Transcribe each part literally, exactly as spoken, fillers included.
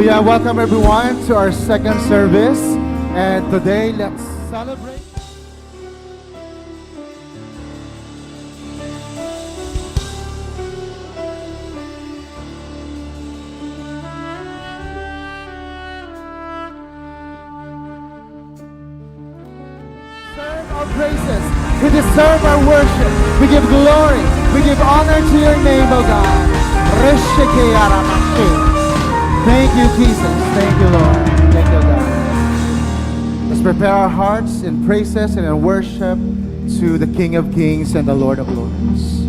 Yeah, welcome everyone to our second service. And today, let's celebrate. Deserve our praises. You deserve our worship. We give glory. We give honor to your name, O God. Rishikeyaramashi. Thank you, Jesus. Thank you, Lord. Thank you, God. Let's prepare our hearts in praises and in worship to the King of Kings and the Lord of Lords.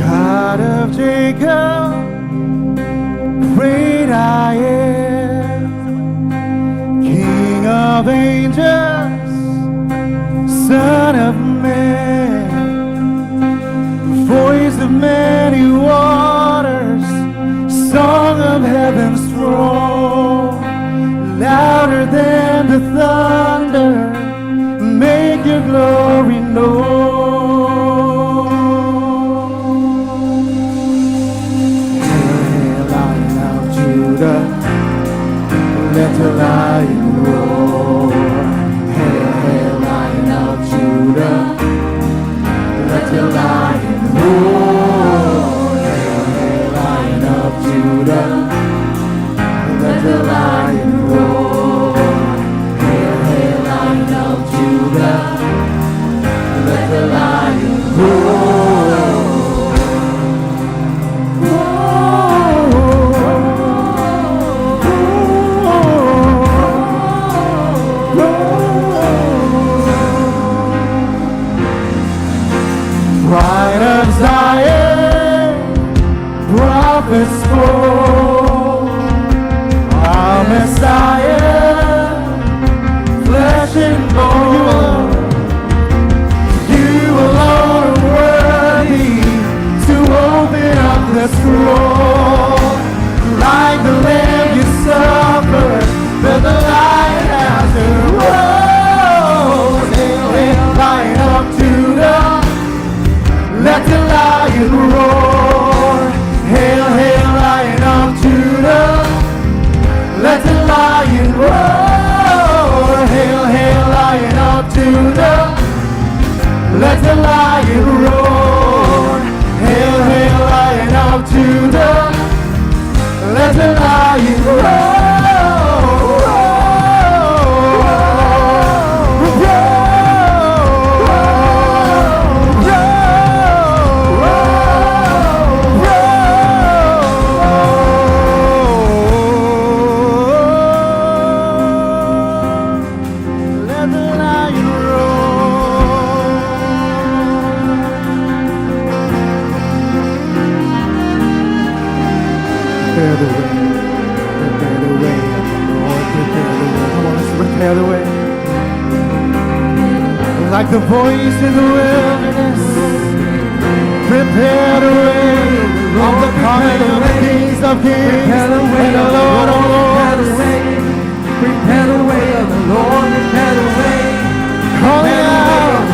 God of Jacob, great I am, King of angels, Son of man, voice of many waters, song of heaven's throne, louder than the thunder, make your glory known. Hail, Lion of Judah, let the lion roar. Hail, hail, Lion of Judah, let the lion roar. Hail, hail, Lion of Judah, let the lion roar. Hail, hail, Lion of Judah, let the lion roar. Pride of Zion, prophets spoke, our Messiah, flesh and bone. You alone are worthy to open up the scroll. Like the lamb you suffered, but the lion has arose. Hail, hail, Lion of Judah, let the lion roar. Hail, hail, Lion of Judah, let the lion roar. Hail, hail, Lion of Judah, let the lion roar. Hail, hail, Lion of Judah, let the lion roar. Let the lion roar. Prepare the way. Prepare the way, Lord. Prepare the way. Come on, let's prepare the way. Like the voice in the wilderness, prepare the way of the coming of the kings of kings and the Lord of lords. Prepare the way of the Lord, prepare the way. Calling out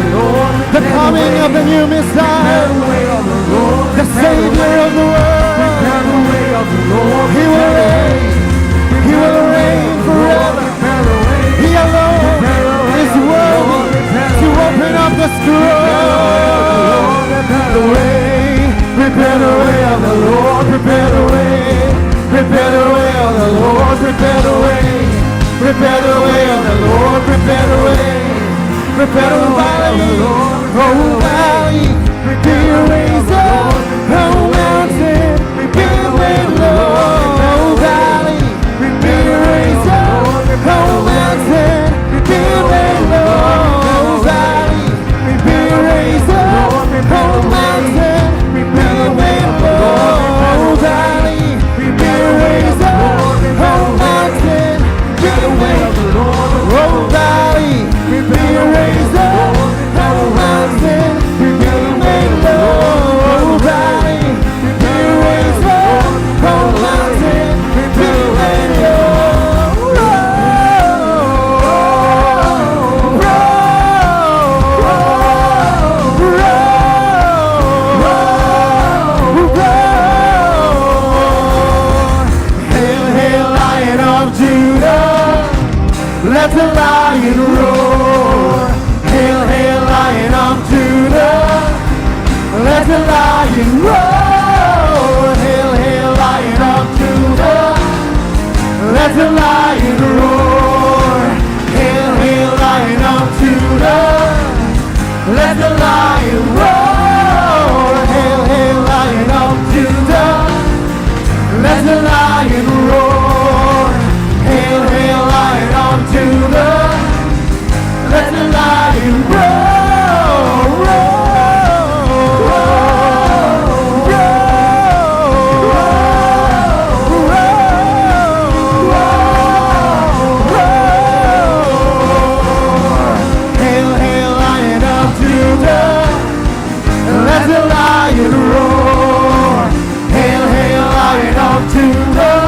the coming of the new Messiah, the Savior of the world. He will reign. He will reign forever. He alone is worthy to open up the scroll. The way, prepare the way of the Lord, prepare the way. Prepare the way of the Lord, prepare the way. Prepare the way of the Lord, prepare the way. Prepare the way of the Lord, oh valley, be raised up, oh mountain, be made low, oh valley, be raised up, oh mountain, be made low, oh valley, be raised up, oh mountain, be made low, oh valley, be raised up, oh mountain, be made low, oh valley, be raised up, oh mountain, be made low, Let the lion roar. Hail, hail, lion of Judah. Let the lion roar. Hail, hail, lion of Judah. Let the lion roar. Hail, hail, lion of Judah. Let the lion roar. Hail, hail, lion of Judah. Let the lion roar. Hail, hail, lion of Judah. Let the lion roar, roar, roar, roar, roar, roar. Hail, hail, lion of Judah. Let the lion roar. Hail, hail, lion of Judah.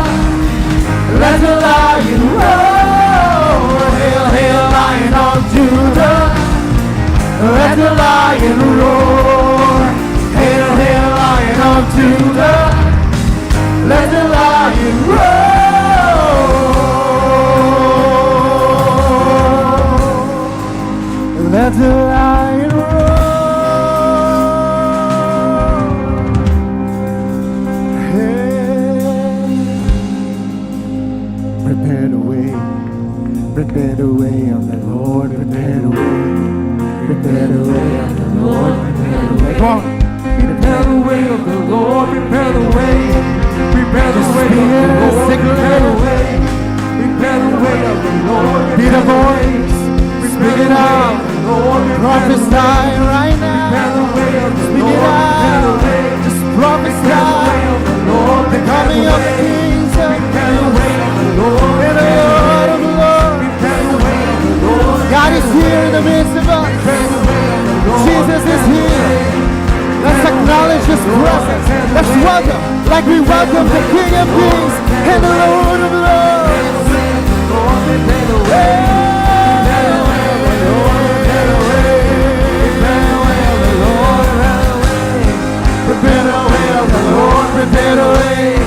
Let the lion roar. Hail, hail, lion of Judah. Let the lion roar. Hail, hail, lion of Judah. Let the lion roar. Let the lion roar. Hey. Prepare the way. Prepare the way of the Lord. Prepare the way. Prepare the way of the Lord. Prepare the way. Come on. Prepare the way of the Lord, prepare the way. Prepare the way of the Lord, prepare the way. Prepare the way of the Lord, prepare the way. Be the voice. Speak it out. Prophesy right now. Speak it out. Just prophesy the coming of the King and the Lord of Lords. God is here in the midst of us. Jesus is here. Let's acknowledge His presence. Let's welcome like we welcome the King of Kings and the Lord of Lords. Prepare the way of the Lord, prepare the way.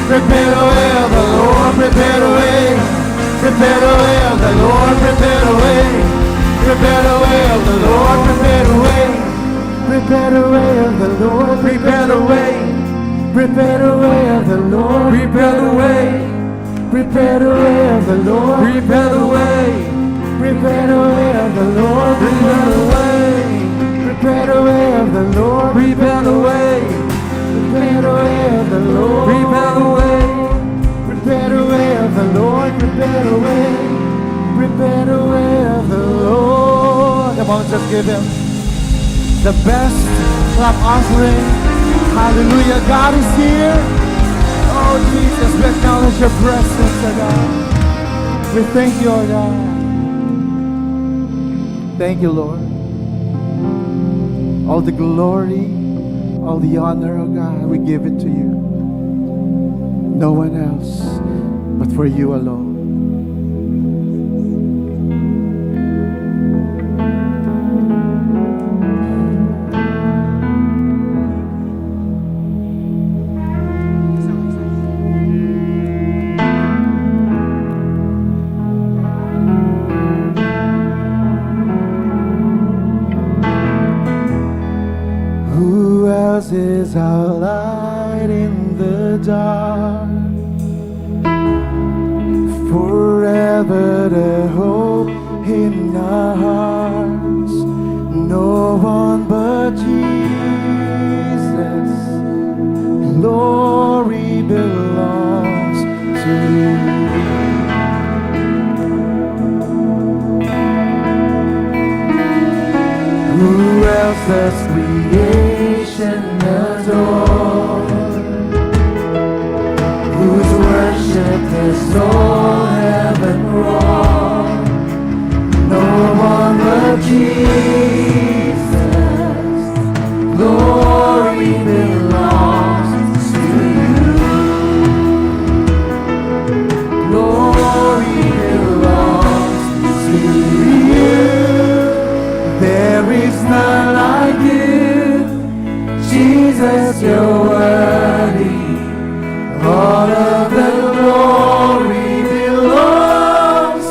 Prepare the way of the Lord, prepare the way. Prepare the way of the Lord, prepare the way. Prepare the way of the Lord, prepare the way. Prepare the way of the Lord, prepare the way. Prepare the way of the Lord, prepare the way. Prepare the way of the Lord, prepare the way. Prepare the way of the Lord, prepare the way. Prepare the way of the Lord, prepare the way. Prepare the way of the Lord, prepare the way. Prepare the way of the Lord, prepare the way. Prepare the way of the Lord. Come on, just give Him the best clap offering. Hallelujah. God is here. Oh, Jesus, we acknowledge your presence, oh God. We thank you, oh God. Thank you, Lord. All the glory, all the honor, oh God, we give it to you. No one else but for you alone. Who else is our light in the dark? Forever the hope in our hearts. No one but Jesus. Glory belongs to you. Who else does creation adore? Whose worship is all heaven roar? No one but Jesus. Glory belongs to you. Glory belongs to you. There is none like you. Jesus, you're worthy. All of the glory belongs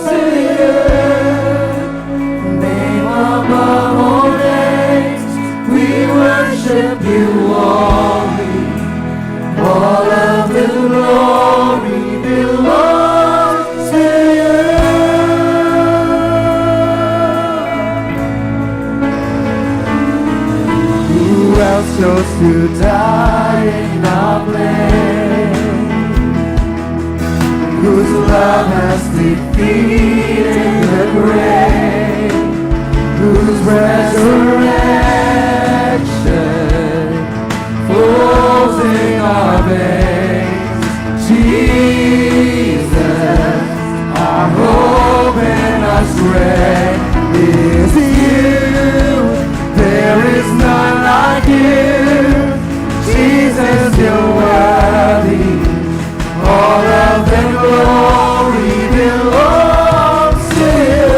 You die in our place, whose love has defeated the grave, whose resurrection flows in our veins. Jesus, our hope and our strength is you. There is none like you. Jesus, you're worthy. All of the glory belongs to you.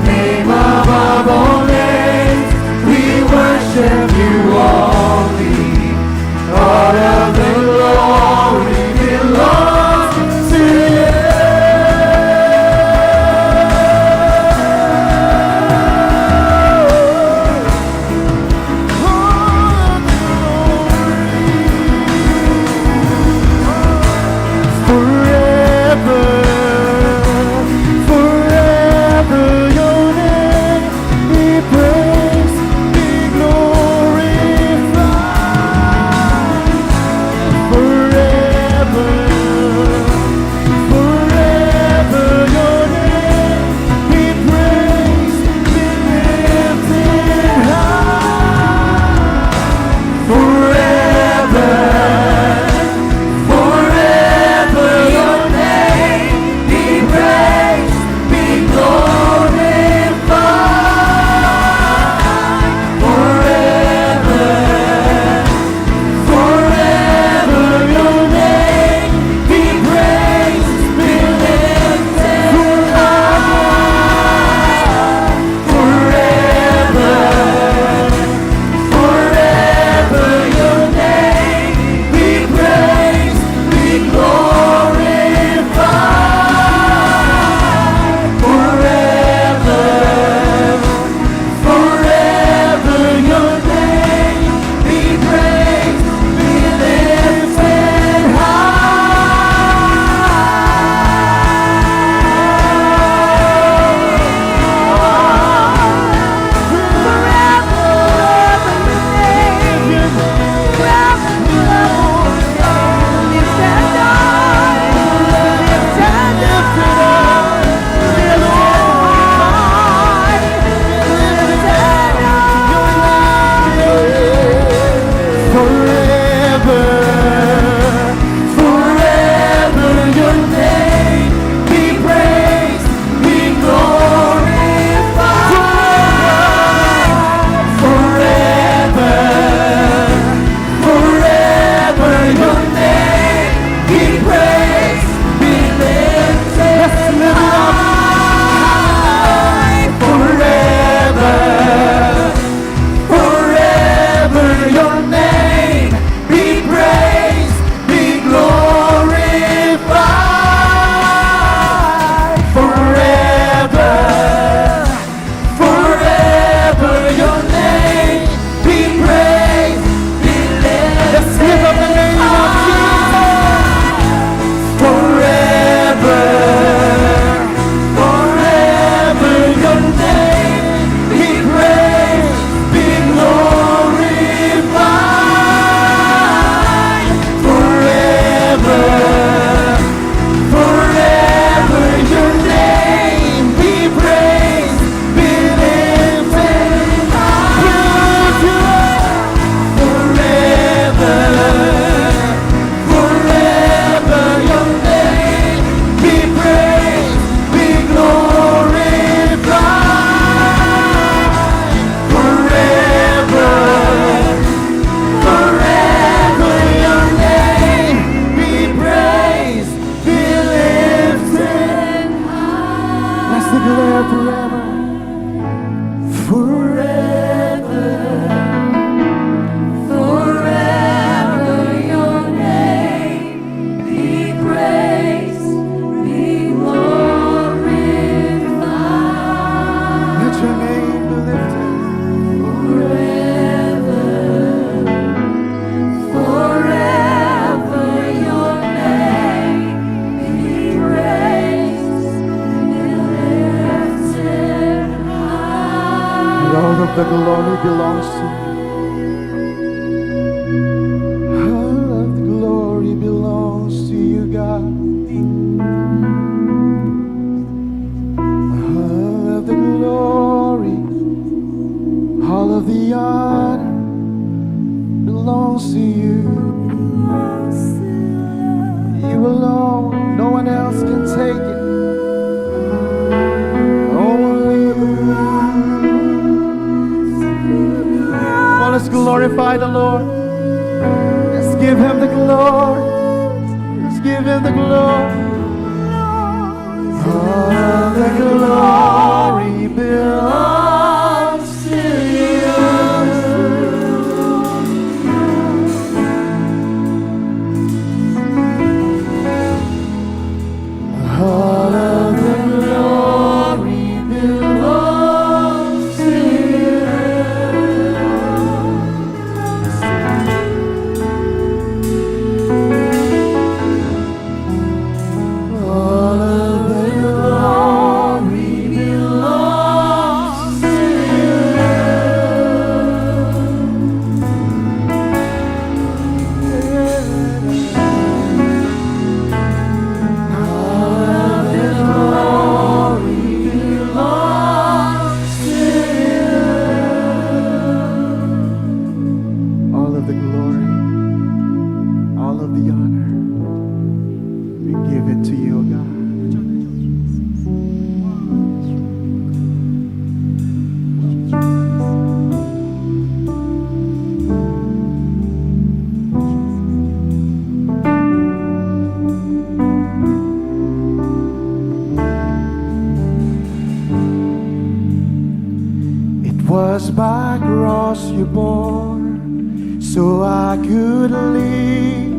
Name above all names, we worship you only. All of the glory belongs to you. Forever, forever your name be praised, be glorified. Forever, forever your name be praised, be lifted high. Forever, forever your name be praised, be glorified. Forever, forever your name be praised, be lifted high. Forever, forever your name be praised, be glorified. Forever, forever your name be praised, be lifted high. Forever, forever your name, forever, forever your name, lifted high, lifted high. Forever, forever your name be praised, be glorified. Forever, forever your name be praised, be lifted high. Forever, forever your name be praised, be glorified. Forever, forever your name be praised, be lifted high. Let's lift up the name of Jesus. Forever, forever your name be praised, be glorified. Forever, forever your name be praised, be lifted high. Forever, forever your name be praised, be glorified. Forever, forever your name be praised, be lifted high. Let's declare forever. Forever, forever your name be praised, be glorified. Let your name be lifted. Forever, forever your name be praised, be lifted high. And all of the glory belongs to you. The honor belongs to you. You alone. No one else can take it. Only you. Well, let's glorify the Lord. Let's give him the glory. Let's give him the glory. All the glory belongs to you. All of the glory belongs to you. All of the glory belongs to you. All of the glory belongs to you. All of the glory, all of the honor, we give it to you, O God. It was by cross you bore, so I could live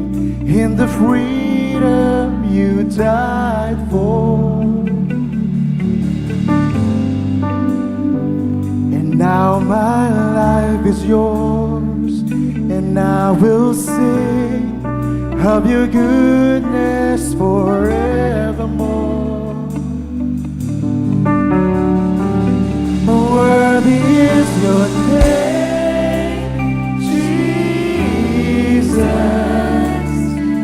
in the freedom you died for. And now my life is yours, and I will sing of your goodness forevermore. Worthy is your name, Jesus.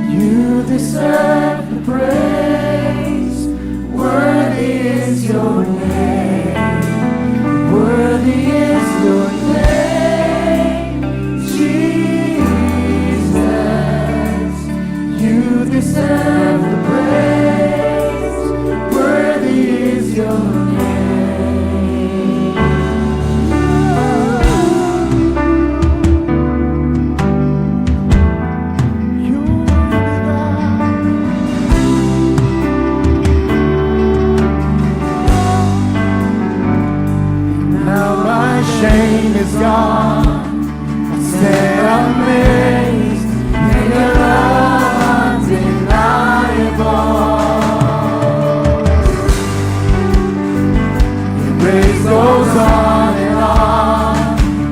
You deserve the praise. Worthy is your name. Worthy is your name, Jesus. You deserve the praise. Worthy is your name. You are the God. Now my shame is gone. I stand amazed in your love undeniable. Your grace goes on and on,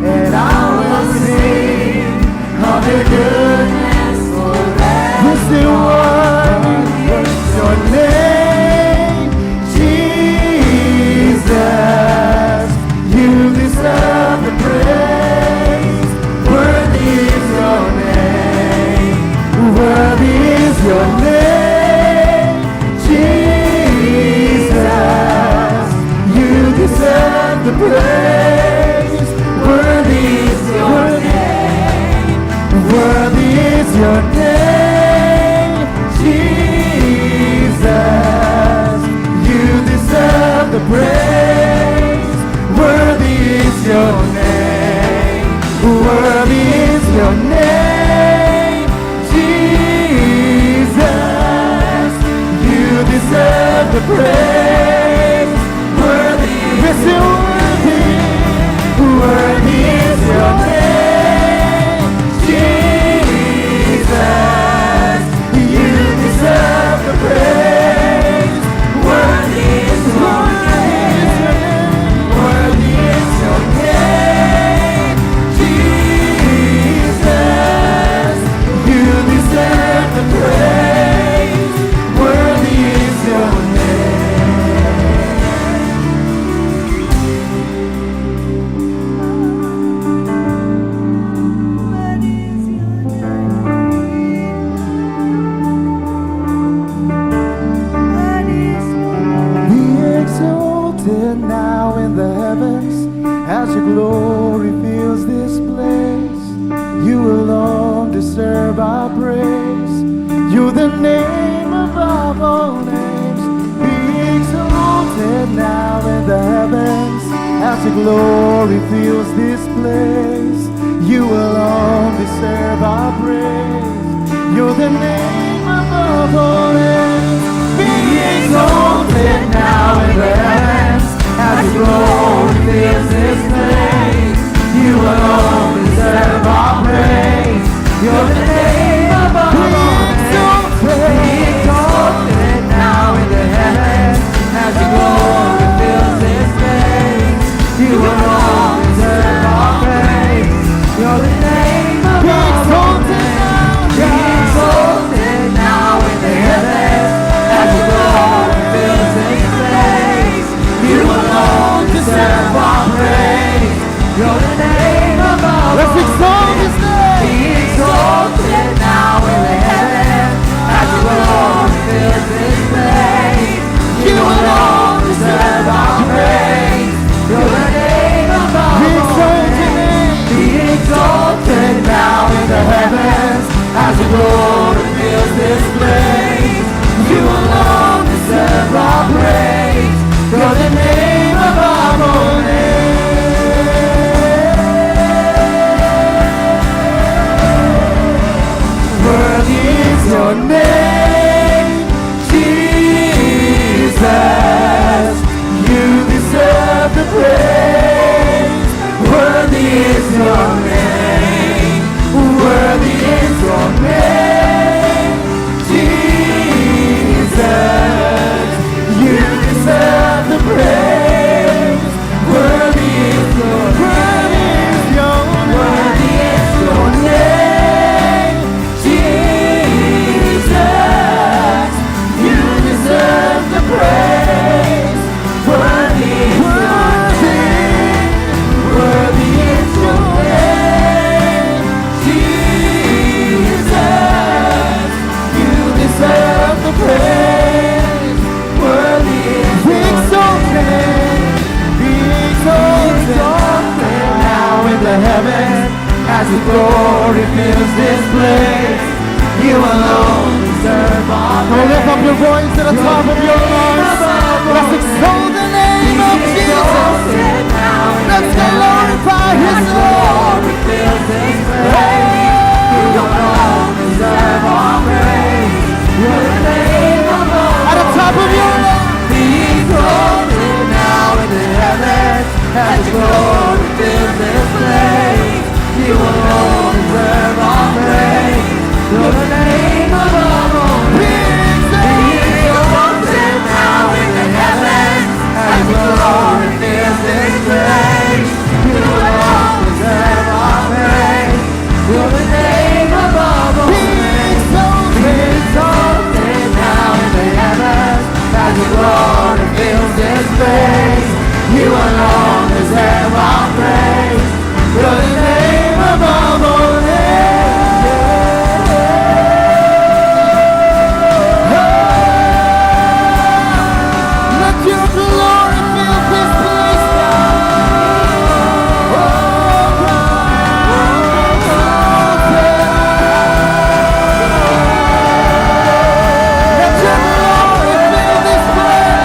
and I will sing of your goodness forever. Yes, you are. Your name, Jesus, you deserve the praise. Worthy is your name. Worthy is your name, Jesus. You deserve the praise. Worthy is your name. Worthy is your name, Jesus. You deserve the praise. Worthy is your name. Worthy is your name, Jesus. You deserve the praise. Worthy is your name. Worthy is your name, Jesus. You deserve the praise. Worthy is your name. Worthy is your name, Jesus. You deserve the praise. Worthy is your name. Be exalted now in the heavens As your glory fills this place, you alone deserve our praise. You're the name above all names. Be exalted now in the heavens. As your glory fills this place, you alone deserve our praise. You're the name above all names. Be exalted now in the heavens. As your glory fills this place, you alone deserve our praise. You're the name above all names. Be exalted now in the heavens. As your glory fills this place, you alone deserve our praise. You're the name above all names. Be exalted now in the heavens. As your glory fills this place, you alone deserve our praise. You're the name above all names. Let's exalt his name. Be exalted now in the heavens. As your glory fills this place, you alone deserve our praise. You're the name above all names. Be exalted now in the heavens. As your glory fills this place, you alone deserve our praise. You're the name above all names. Worthy is your name, Jesus. You deserve the praise. Worthy is your name. Worthy is your name, Jesus. You deserve the praise. Worthy is your, worthy is your, worthy is your name, Jesus. You deserve the praise. Worthy is your name. Worthy is your name, Jesus. You deserve the praise. Worthy is your name. Be exalted now in the heavens. As your glory fills this place, you alone deserve our praise. Now lift up your voice at the top of your lungs. Let's exalt the name of Jesus. Let's glorify his name. At the top of your lungs. Be exalted now in the heavens. As your glory fills this place, you alone deserve our praise. You're the name above all names. Be exalted now in the heavens. As your glory fills this place, you alone deserve our praise. You're the name above all names. Be exalted now in the heavens. As your glory fills this place, you alone deserve our praise. You're the name above all names. Let your glory fill this place now. Oh, God. Let your glory fill this place.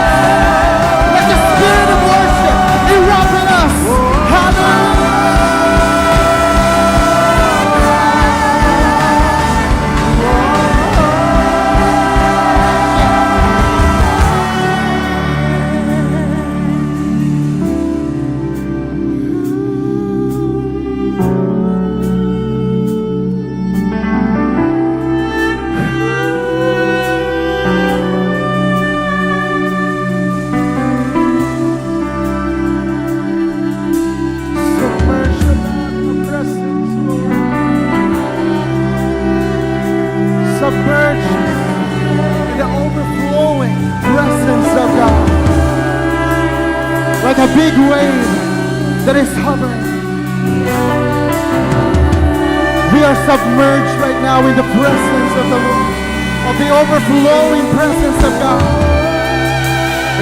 Let the spirit of worship erupt in us. Hallelujah. Submerge your presence, Lord. Submerge in the overflowing presence of God. Like a big wave that is hovering. We are submerged right now in the presence of the Lord, of the overflowing presence of God.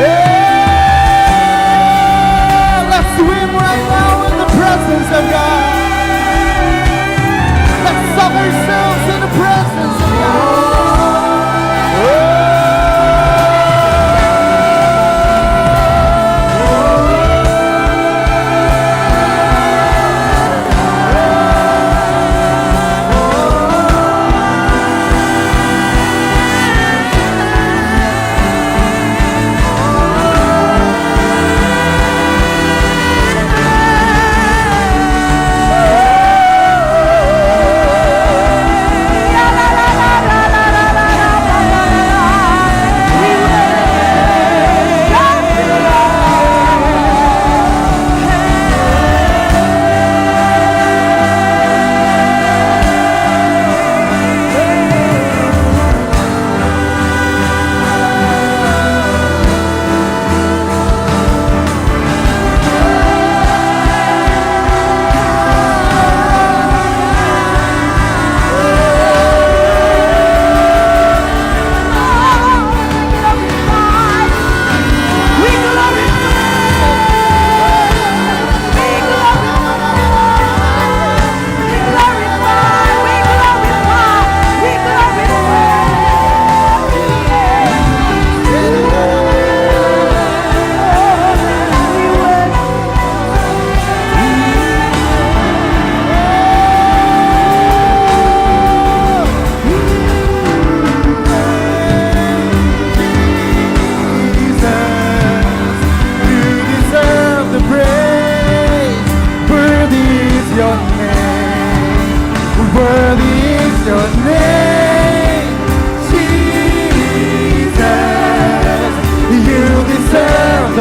Yeah! Let's swim right now in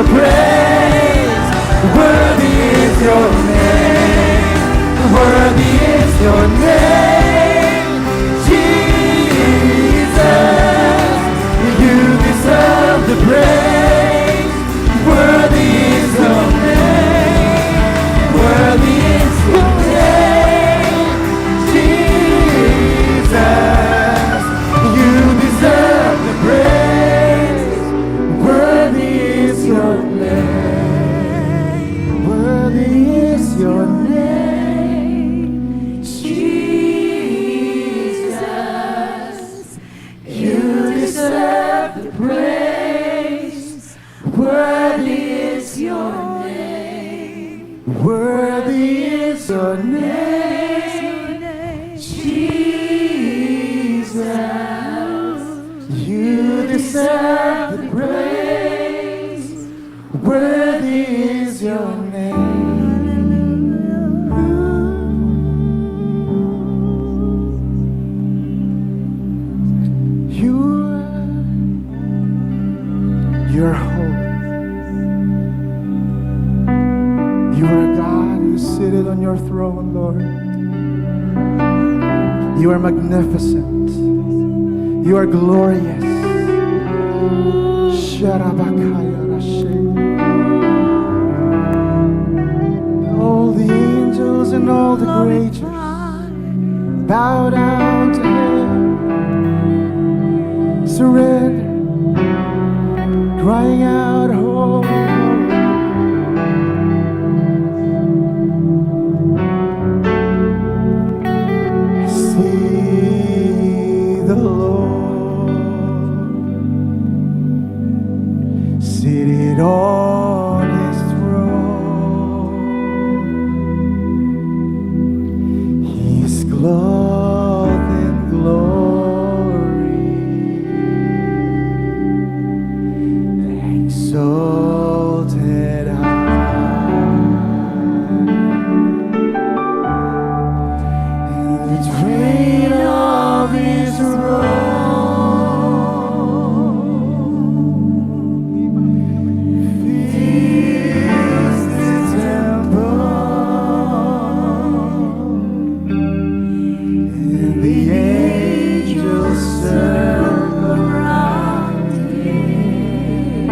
Praise, worthy is your name, worthy is your name, Jesus. You deserve the praise, worthy is your name, worthy is your name, Jesus. You deserve the praise. Worthy is your name. Worthy is your name, Jesus. You deserve the praise. Worthy is your name. Worthy is your name, Jesus. You deserve the praise. Worthy is your name. You are, you are holy. You are God who is seated on your throne, Lord. You are magnificent. You are glorious. Sharabakaya Rashe. All the angels and all the creatures bow down to him, surrender, crying out, "Holy, holy." See the Lord seated on his throne. He is clothed in glory, exalted high. And the train of his robe fills the temple. And the angels circle around him,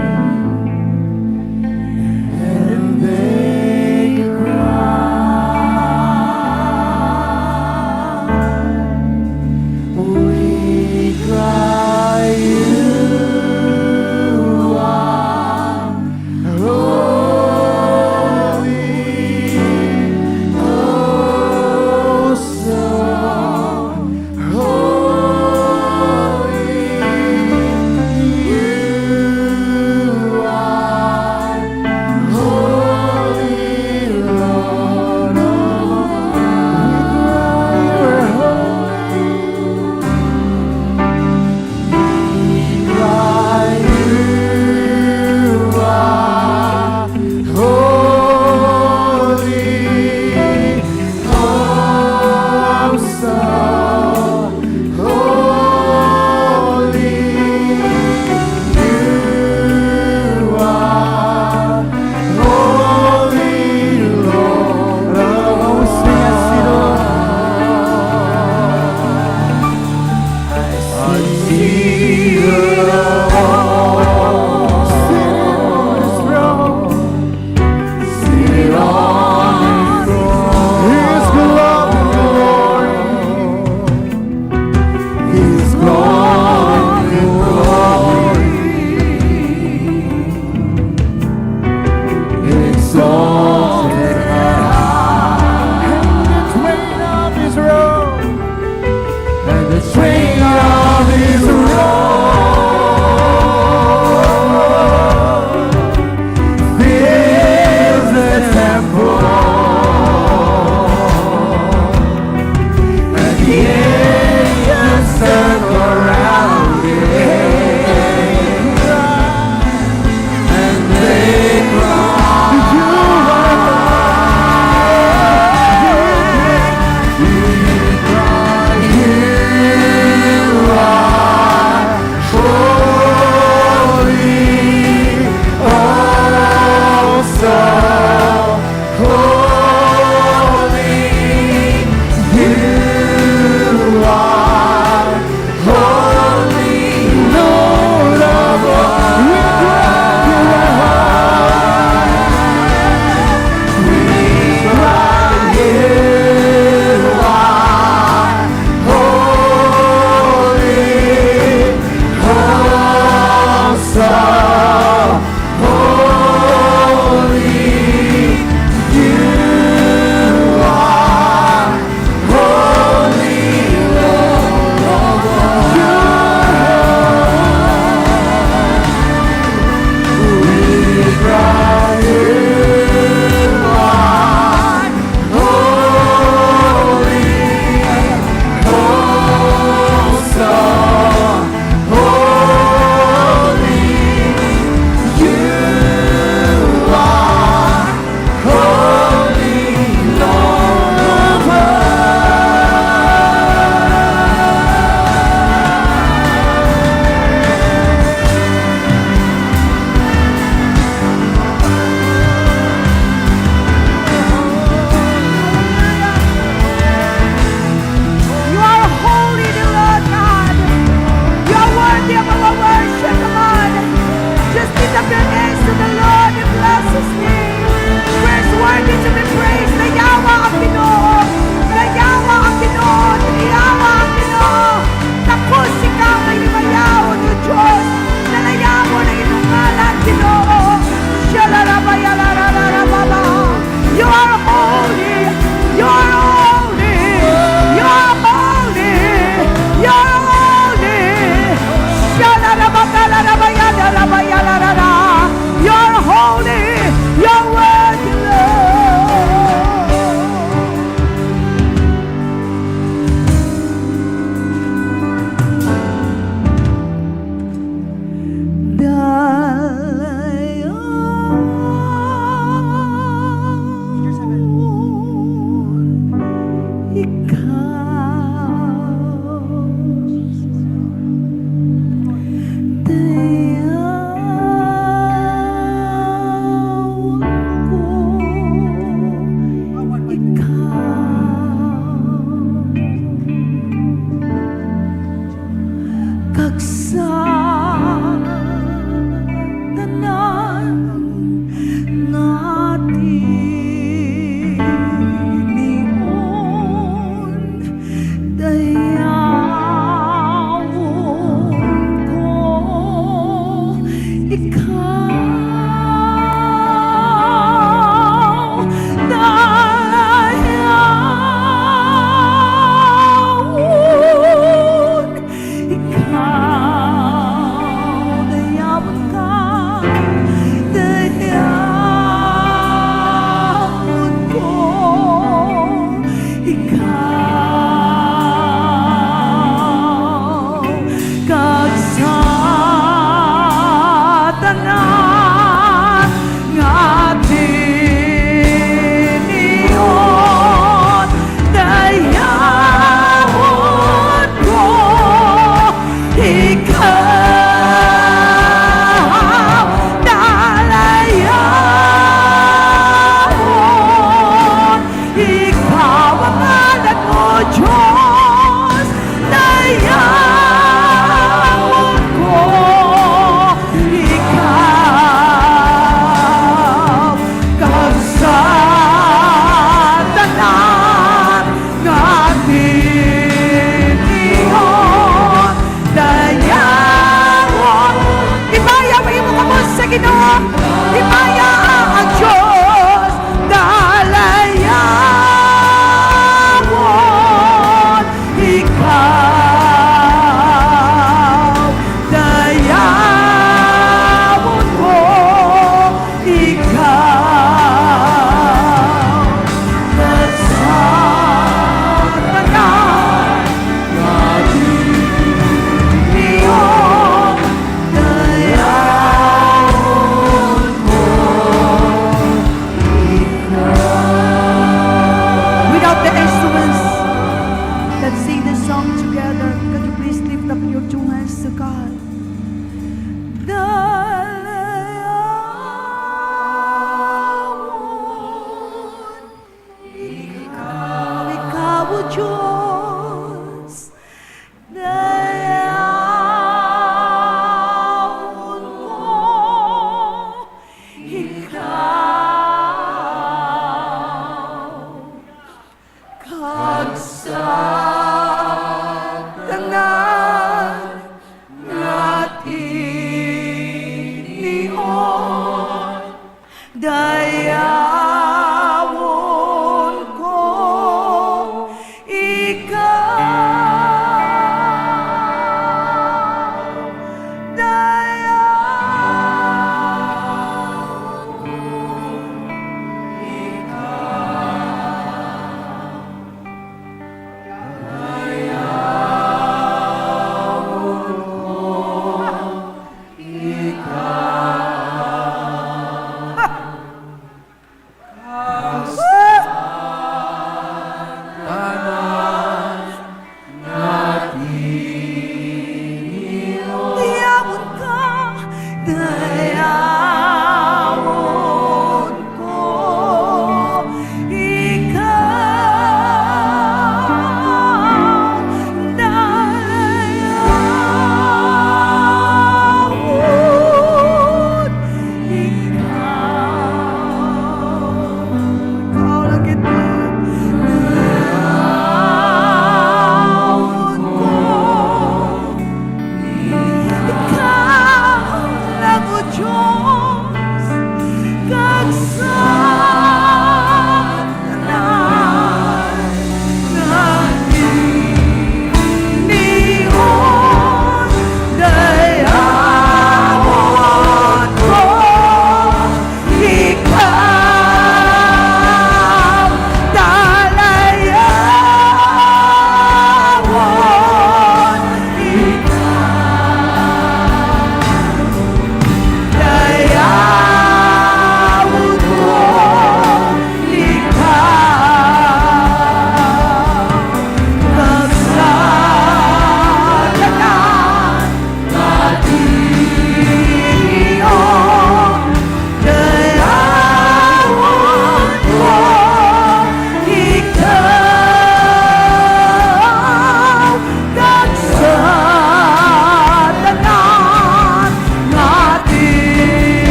Only Yahweh can love. Dalayawon ikaw.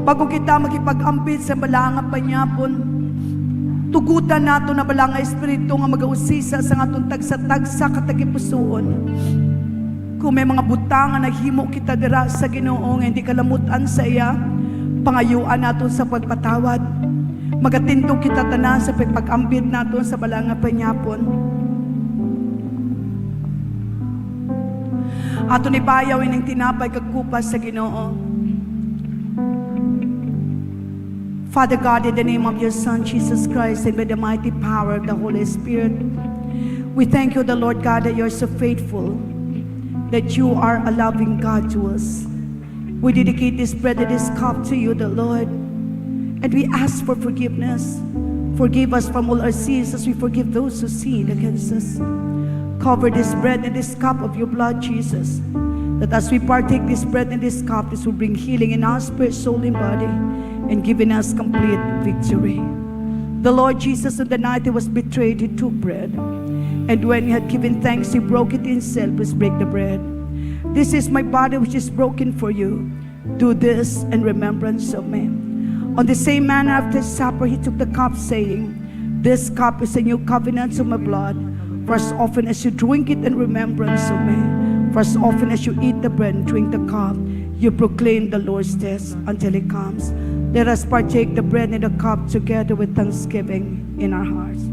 Bago kita makipag-ambit sa bala nga panyapon, tugutan nato na bala nga espiritu nga magausisa sa aton tagsa-tagsa ka tagipusoon. Kung may mga butang nga naghimo kita dira sa Ginoo nga hindi kalamutan sa iya, pangayuan naton sa pagpatawad. Magatindog kita tanan sa pagpag-ambit naton sa bala nga panyapon. Aton ibayaw ining tinapay kag kupas sa Ginoo. Father God, in the name of your Son, Jesus Christ, and by the mighty power of the Holy Spirit, we thank you, the Lord God, that you are so faithful, that you are a loving God to us. We dedicate this bread and this cup to you, the Lord, and we ask for forgiveness. Forgive us from all our sins as we forgive those who sin against us. Cover this bread and this cup of your blood, Jesus, that as we partake this bread and this cup, this will bring healing in our spirit, soul, and body, and giving us complete victory. The Lord Jesus, on the night he was betrayed, he took bread, and when he had given thanks, he broke it himself. Please break the bread. This is my body, which is broken for you. Do this in remembrance of me. On the same manner, after supper, he took the cup, saying, "This cup is a new covenant of my blood. For as often as you drink it in remembrance of me, for as often as you eat the bread and drink the cup, you proclaim the Lord's death until he comes." Let us partake the bread and the cup together with thanksgiving in our hearts.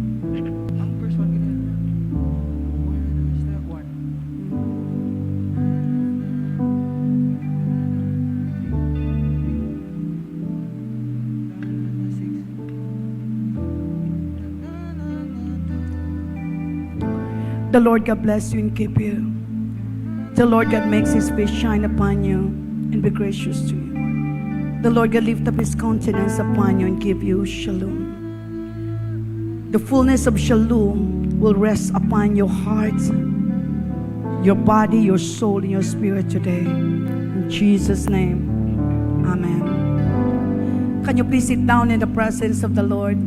The Lord God bless you and keep you. The Lord God makes his face shine upon you and be gracious to you. The Lord God lift up his countenance upon you and give you shalom. The fullness of shalom will rest upon your heart, your body, your soul, and your spirit today. In Jesus' name, amen. Can you please sit down in the presence of the Lord?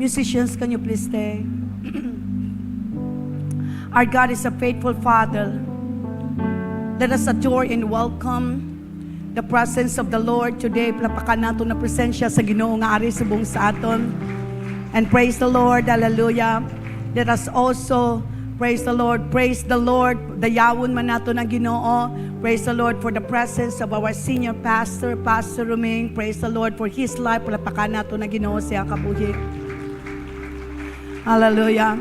Musicians, can you please stay? Our God is a faithful Father. Let us adore and welcome the presence of the Lord today. Palapakan nato na presensya sa Ginoo nga ari subong sa aton. And praise the Lord. Hallelujah. Let us also praise the Lord. Praise the Lord. Dayawon man nato ang Ginoo. Praise the Lord for the presence of our senior pastor, Pastor Roming. Praise the Lord for his life. Palapakan nato na Ginoo siya kabuhi. Hallelujah.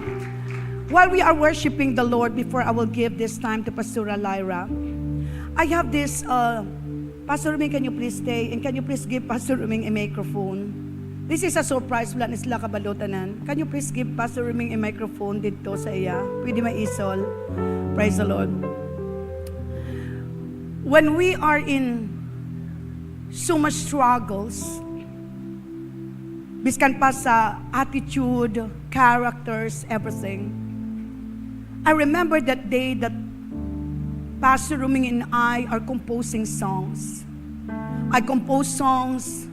While we are worshiping the Lord, before I will give this time to Pastora Lyra, I have this, uh, Pastor Roming, can you please stay? And can you please give Pastor Roming a microphone? This is a surprise. Wala na sila kabalo tanan. Can you please give Pastor Roming a microphone dito sa iya? Pwede maisol. Praise the Lord. When we are in so much struggles, biskan pa sa attitude, characters, everything. I remember that day that Pastor Roming and I are composing songs. I compose songs,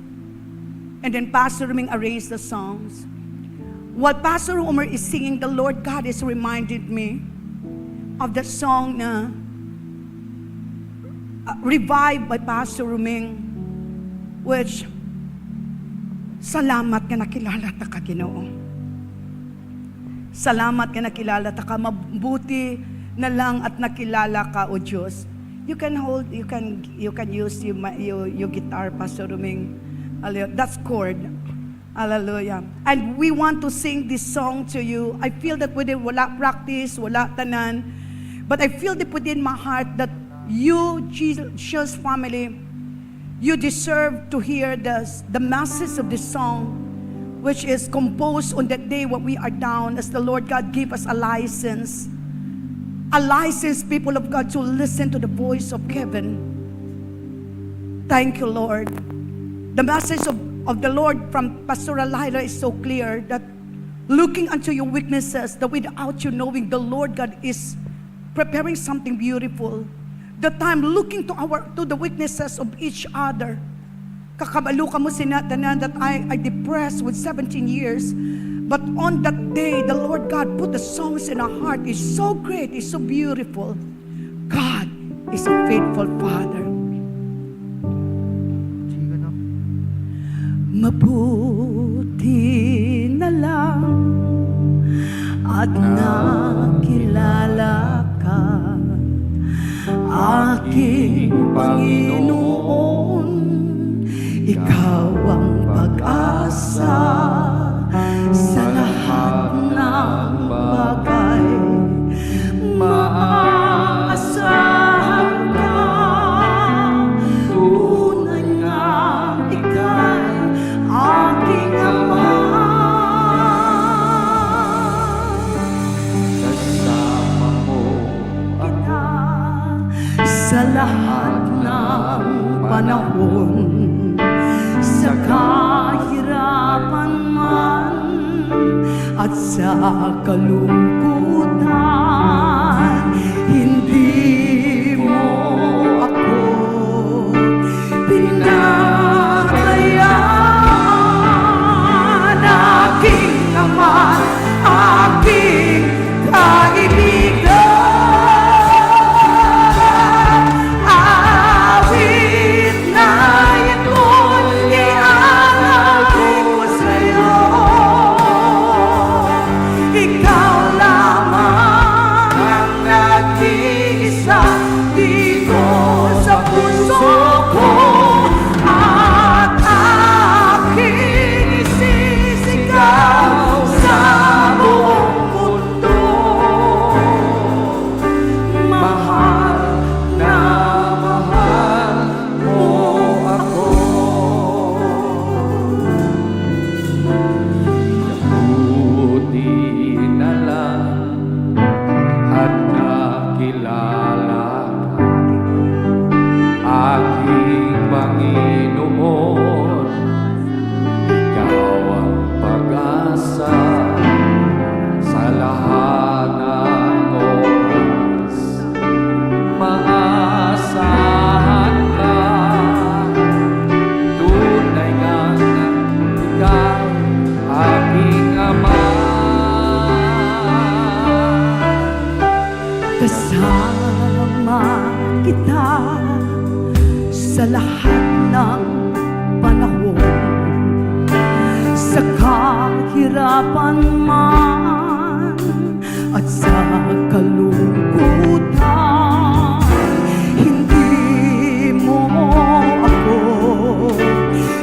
and then Pastor Roming arranged the songs. While Pastor Roming is singing, the Lord God is reminded me of the song na, uh, revived by Pastor Roming, which, "Salamat nga nakilala ta ka, Ginoo. Salamat nga nakilala ta ka. Mabuti na lang at nakilala ka, O Diyos." You can hold, you can, you can use your, ma-, your, your guitar, Pastor Roming. Hallelujah. That's chord. Hallelujah. And we want to sing this song to you. I feel that we did wala practice, wala tanan. But I feel deep within my heart that you, Jesus family, you deserve to hear this, the message of this song, which is composed on that day when we are down, as the Lord God gave us a license, a license, people of God, to listen to the voice of heaven. Thank you, Lord. The message of, of the Lord from Pastora Lyra is so clear that looking unto your weaknesses, that without you knowing, the Lord God is preparing something beautiful. The time looking to our, to the weaknesses of each other. Kakabalo kamo sina tanan that I, I depressed with seventeen years. But on that day, the Lord God put the songs in our heart. It's so great, it's so beautiful. God is a faithful Father. Mabuti na lang at nakilala ka, aking Panginoon. Ikaw ang pag-asa sa lahat ng bagay. Maaasahan ka, tunay nga ika'y aking Ama. Kasama mo kita sa lahat ng panahon, sa kahirapan man at sa kalungkutan, hindi mo ako pinabayaan, aking Ama, aking kaibigan. Awit na ito'y ialay ko sa'yo. Ikaw lamang ang nag-iisa dito sa puso ko, at aking isisigaw sa buong mundo. Mahal na mahal mo ako. Buti na lang at nakilala ka, aking Panginoon. Ikaw ang pag-asa sa lahat ng oras. Maasahan ka, tunay nga ikaw aking Ama. Kasama kita sa lahat ng panahon, sa kahirapan man at sa kalungkutan, hindi mo ako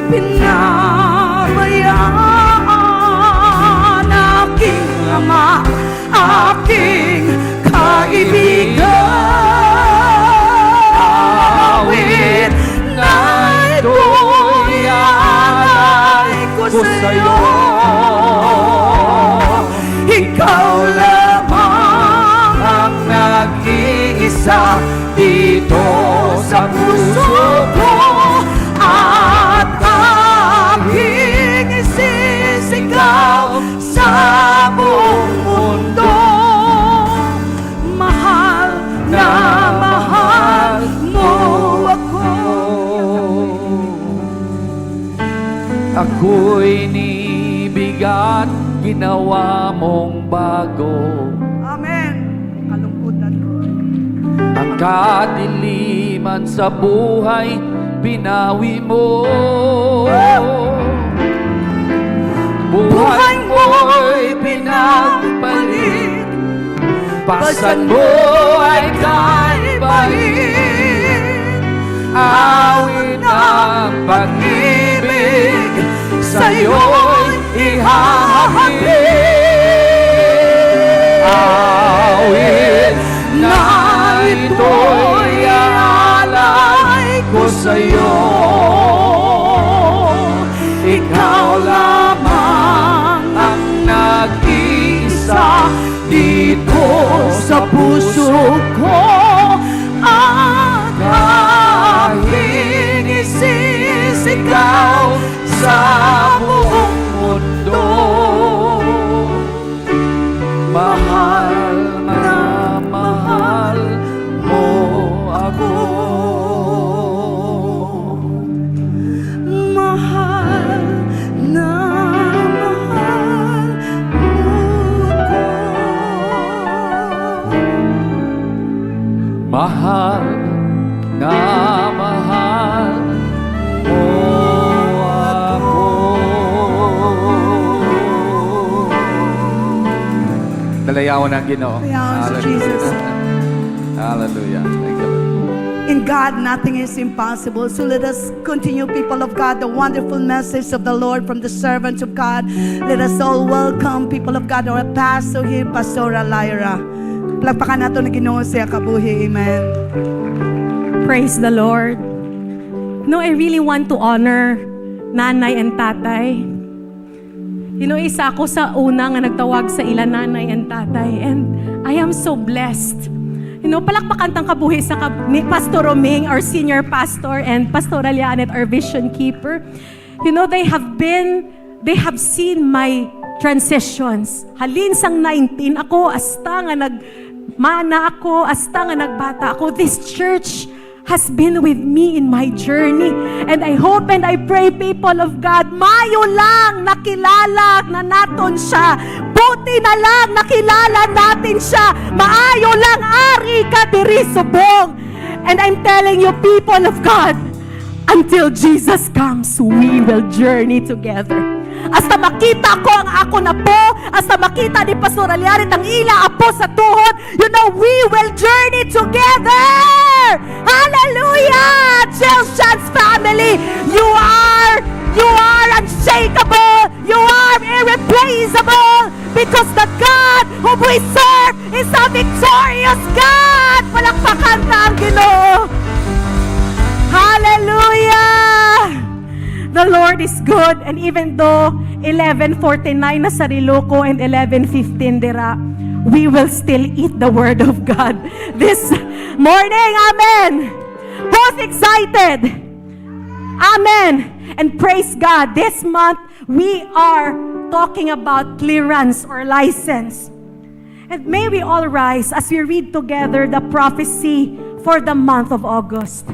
pinabayaan, aking Ama, aking kaibigan. Awit na ito'y ialay ko sa'yo. Ikaw lamang ang nag-iisa dito sa puso ko, at aking isisigaw sa buong mundo. Mahal na mahal mo ako. Ako'y nibigat, ginawa mong bago. Amen. Kalungkutan ko. Ang kadiliman sa buhay, binawi mo. Buhay mo'y pinagpalit. Pasan mo ay kaibahin. Awit ng pag-ibig, sa'yo'y ihahambing. Awit na ito'y ialay ko sa'yo. Ikaw lamang ang nag-iisa dito sa puso ko, ang aking isisigaw sa buong mundo. Mahal na mahal mo ako. Mahal na mahal mo ako. Mahal na mahal mo ako. Layawon ang Ginoo. Layawon si Jesus. Hallelujah. Thank you, Lord. In God, nothing is impossible. So let us continue, people of God, the wonderful message of the Lord from the servants of God. Let us all welcome, people of God, our pastor here, Pastora Lyra. Palakpakan nato na Ginoo siya kabuhi. Amen. Praise the Lord. No, I really want to honor nanay and tatay. You know, isa ako sa una nga nagtawag sa ila nanay and tatay. And I am so blessed. You know, palakpakan tang kabuhi sa kab- ni Pastor Roming, our senior pastor, and Pastor Alianet, our vision keeper. You know, they have been, they have seen my transitions. Halin sang nineteen ako, hasta nga nagmana ako, hasta nga nagbata ako. This church has been with me in my journey. And I hope and I pray, people of God, maayo lang nakilala na naton siya. Buti na lang nakilala natin siya. Maayo lang ari ka diri subong. And I'm telling you, people of God, until Jesus comes, we will journey together. Hasta makita ko ang akon apo, hasta makita ni Pastor Aliarit ang ila apo sa tuhod, you know, we will journey together! Hallelujah! Chelshan's family, you are, you are unshakable! You are irreplaceable! Because the God whom we serve is a victorious God! Palakpakan ta ang Ginoo! Hallelujah! The Lord is good, and even though eleven forty-nine na sa relo ko and eleven fifteen dira, we will still eat the word of God this morning. Amen. Who's excited? Amen. And praise God, this month we are talking about clearance or license. And may we all rise as we read together the prophecy for the month of August.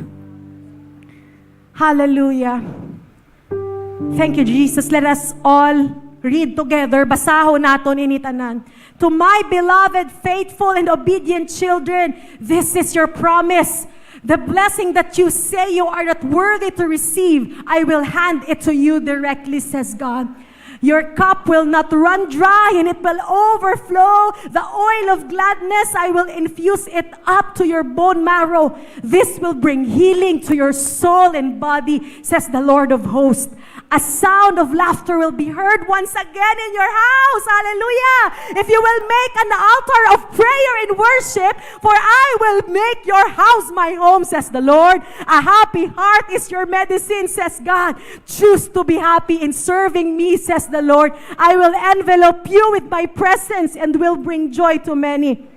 Hallelujah. Thank you, Jesus. Let us all read together. Basahon naton ini tanan. To my beloved, faithful, and obedient children, this is your promise. The blessing that you say you are not worthy to receive, I will hand it to you directly, says God. Your cup will not run dry, and it will overflow. The oil of gladness, I will infuse it up to your bone marrow. This will bring healing to your soul and body, says the Lord of hosts. A sound of laughter will be heard once again in your house. Hallelujah! If you will make an altar of prayer and worship, for I will make your house my home, says the Lord. A happy heart is your medicine, says God. Choose to be happy in serving me, says the Lord. I will envelop you with my presence and will bring joy to many.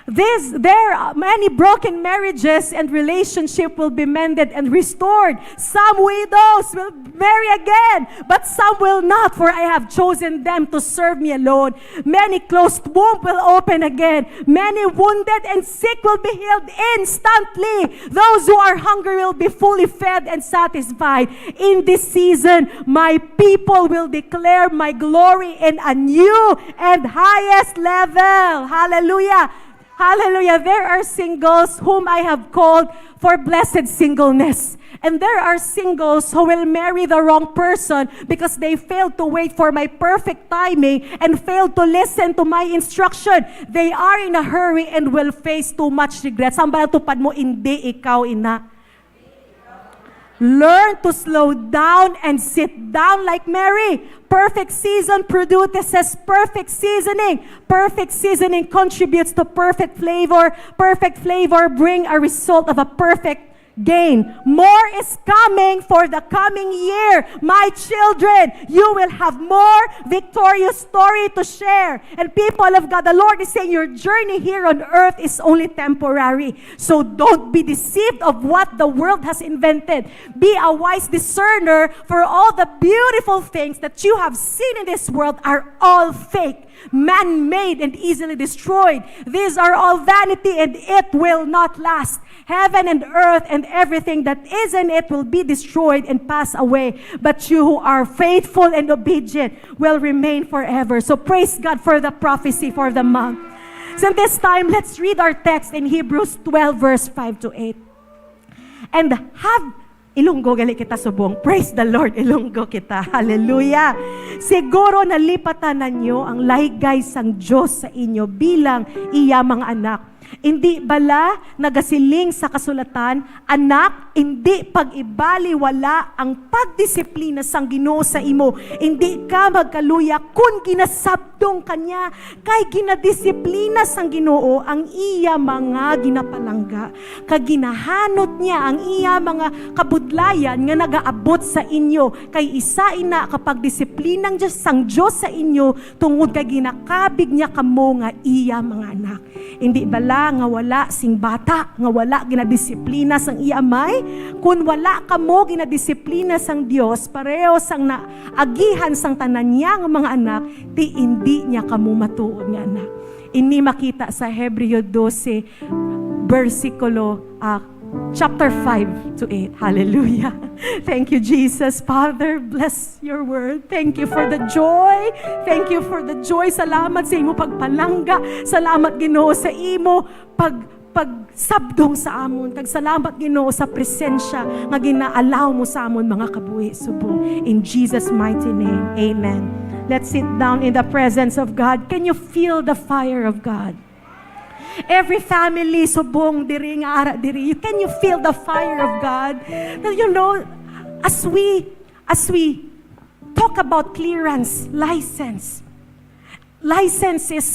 This, there, many broken marriages and relationship will be mended and restored. Some widows will marry again, but some will not, for I have chosen them to serve me alone. Many closed womb will open again. Many wounded and sick will be healed instantly. Those who are hungry will be fully fed and satisfied. In this season, my people will declare my glory in a new and highest level. Hallelujah. Hallelujah. There are singles whom I have called for blessed singleness. And there are singles who will marry the wrong person because they failed to wait for my perfect timing and failed to listen to my instruction. They are in a hurry and will face too much regret. Sambalang tupad mo, hindi ikaw ina. Learn to slow down and sit down like Mary. Perfect season produces perfect seasoning. Perfect seasoning contributes to perfect flavor. Perfect flavor bring a result of a perfect gain. More is coming for the coming year. My children, you will have more victorious story to share. And people of God, the Lord is saying your journey here on earth is only temporary. So don't be deceived of what the world has invented. Be a wise discerner, for all the beautiful things that you have seen in this world are all fake, man-made, and easily destroyed. These are all vanity, and it will not last. Heaven and earth and everything that is in it will be destroyed and pass away. But you who are faithful and obedient will remain forever. So praise God for the prophecy for the month. So this time, let's read our text in Hebrews twelve, verse five to eight. And have Ilonggo gali kita subong. Praise the Lord. Ilonggo kita. Hallelujah. Siguro nalipatan na niyo ang laygay sang Dios sa inyo bilang iya mga anak. Indi bala nagasiling sa kasulatan, "Anak, indi pag-ibaliwala ang pagdisiplina sang Ginoo sa imo. Indi ka magkaluya kon ginasabdong ka niya, kay ginadisiplina sang Ginoo ang iya mga ginapalangga, kag ginahanot niya ang iya mga kabudlayan nga nagaabot sa inyo, kay isa ina ka pagdisiplina sang Dios sa inyo, tungod kay ginakabig niya kamo nga iya mga anak." Indi bala nga wala sing bata nga wala ginadisiplina sang iya amay? Kon wala kamo ginadisiplina sang Dios, pareho sang naagihan sang tanan niya nga mga anak, ti indi niya kamo matuod nga anak. Ini makita sa Hebreo dose, bersikulo, ah, chapter five to eight. Hallelujah. Thank you, Jesus. Father, bless your word. Thank you for the joy. Thank you for the joy. Salamat sa imo pagpalangga. Salamat, Ginoo, sa imo pag pagsabdong sa amon. Kag salamat, Ginoo, sa presensya nga gina-allow mo sa amon mga kabuhi subong. In Jesus' mighty name, amen. Let's sit down in the presence of God. Can you feel the fire of God? Every family subong diri nga ara diri, you, can you feel the fire of God? Now, you know, as we, as we talk about clearance, license, license is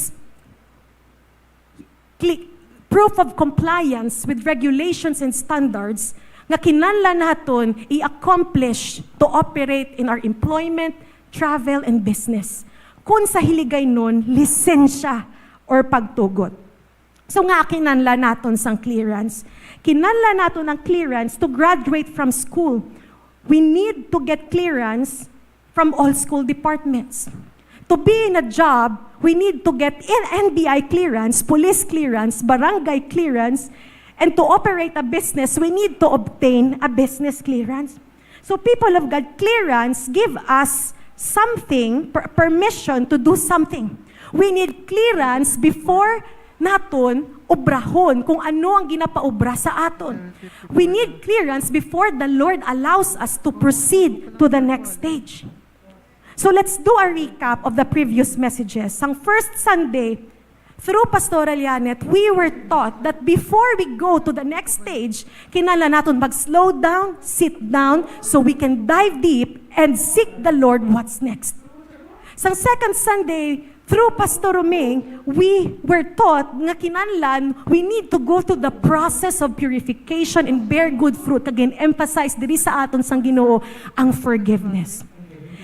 cli-, proof of compliance with regulations and standards nga kinahanglan naton i-accomplish to operate in our employment, travel, and business. Kung sa Hiligaynon, lisensya or pagtugot. So, nga kinahanglan naton sang clearance? Kinahanglan naton ang clearance to graduate from school. We need to get clearance from all school departments. To be in a job, we need to get in N B I clearance, police clearance, barangay clearance, and to operate a business, we need to obtain a business clearance. So, people of God, clearance give us something, per-, permission to do something. We need clearance before naton obrahon kung ano ang ginapaobra sa aton. We need clearance before the Lord allows us to proceed to the next stage. So let's do a recap of the previous messages. Sang first Sunday, through Pastora Lianet, we were taught that before we go to the next stage, kinahanglan naton mag-slow down, sit down, so we can dive deep and seek the Lord what's next. Sang second Sunday, through Pastor Roming, we were taught nga kinahanglan we need to go through the process of purification and bear good fruit. Kag gin-emphasize diri sa aton sang Ginoo ang forgiveness.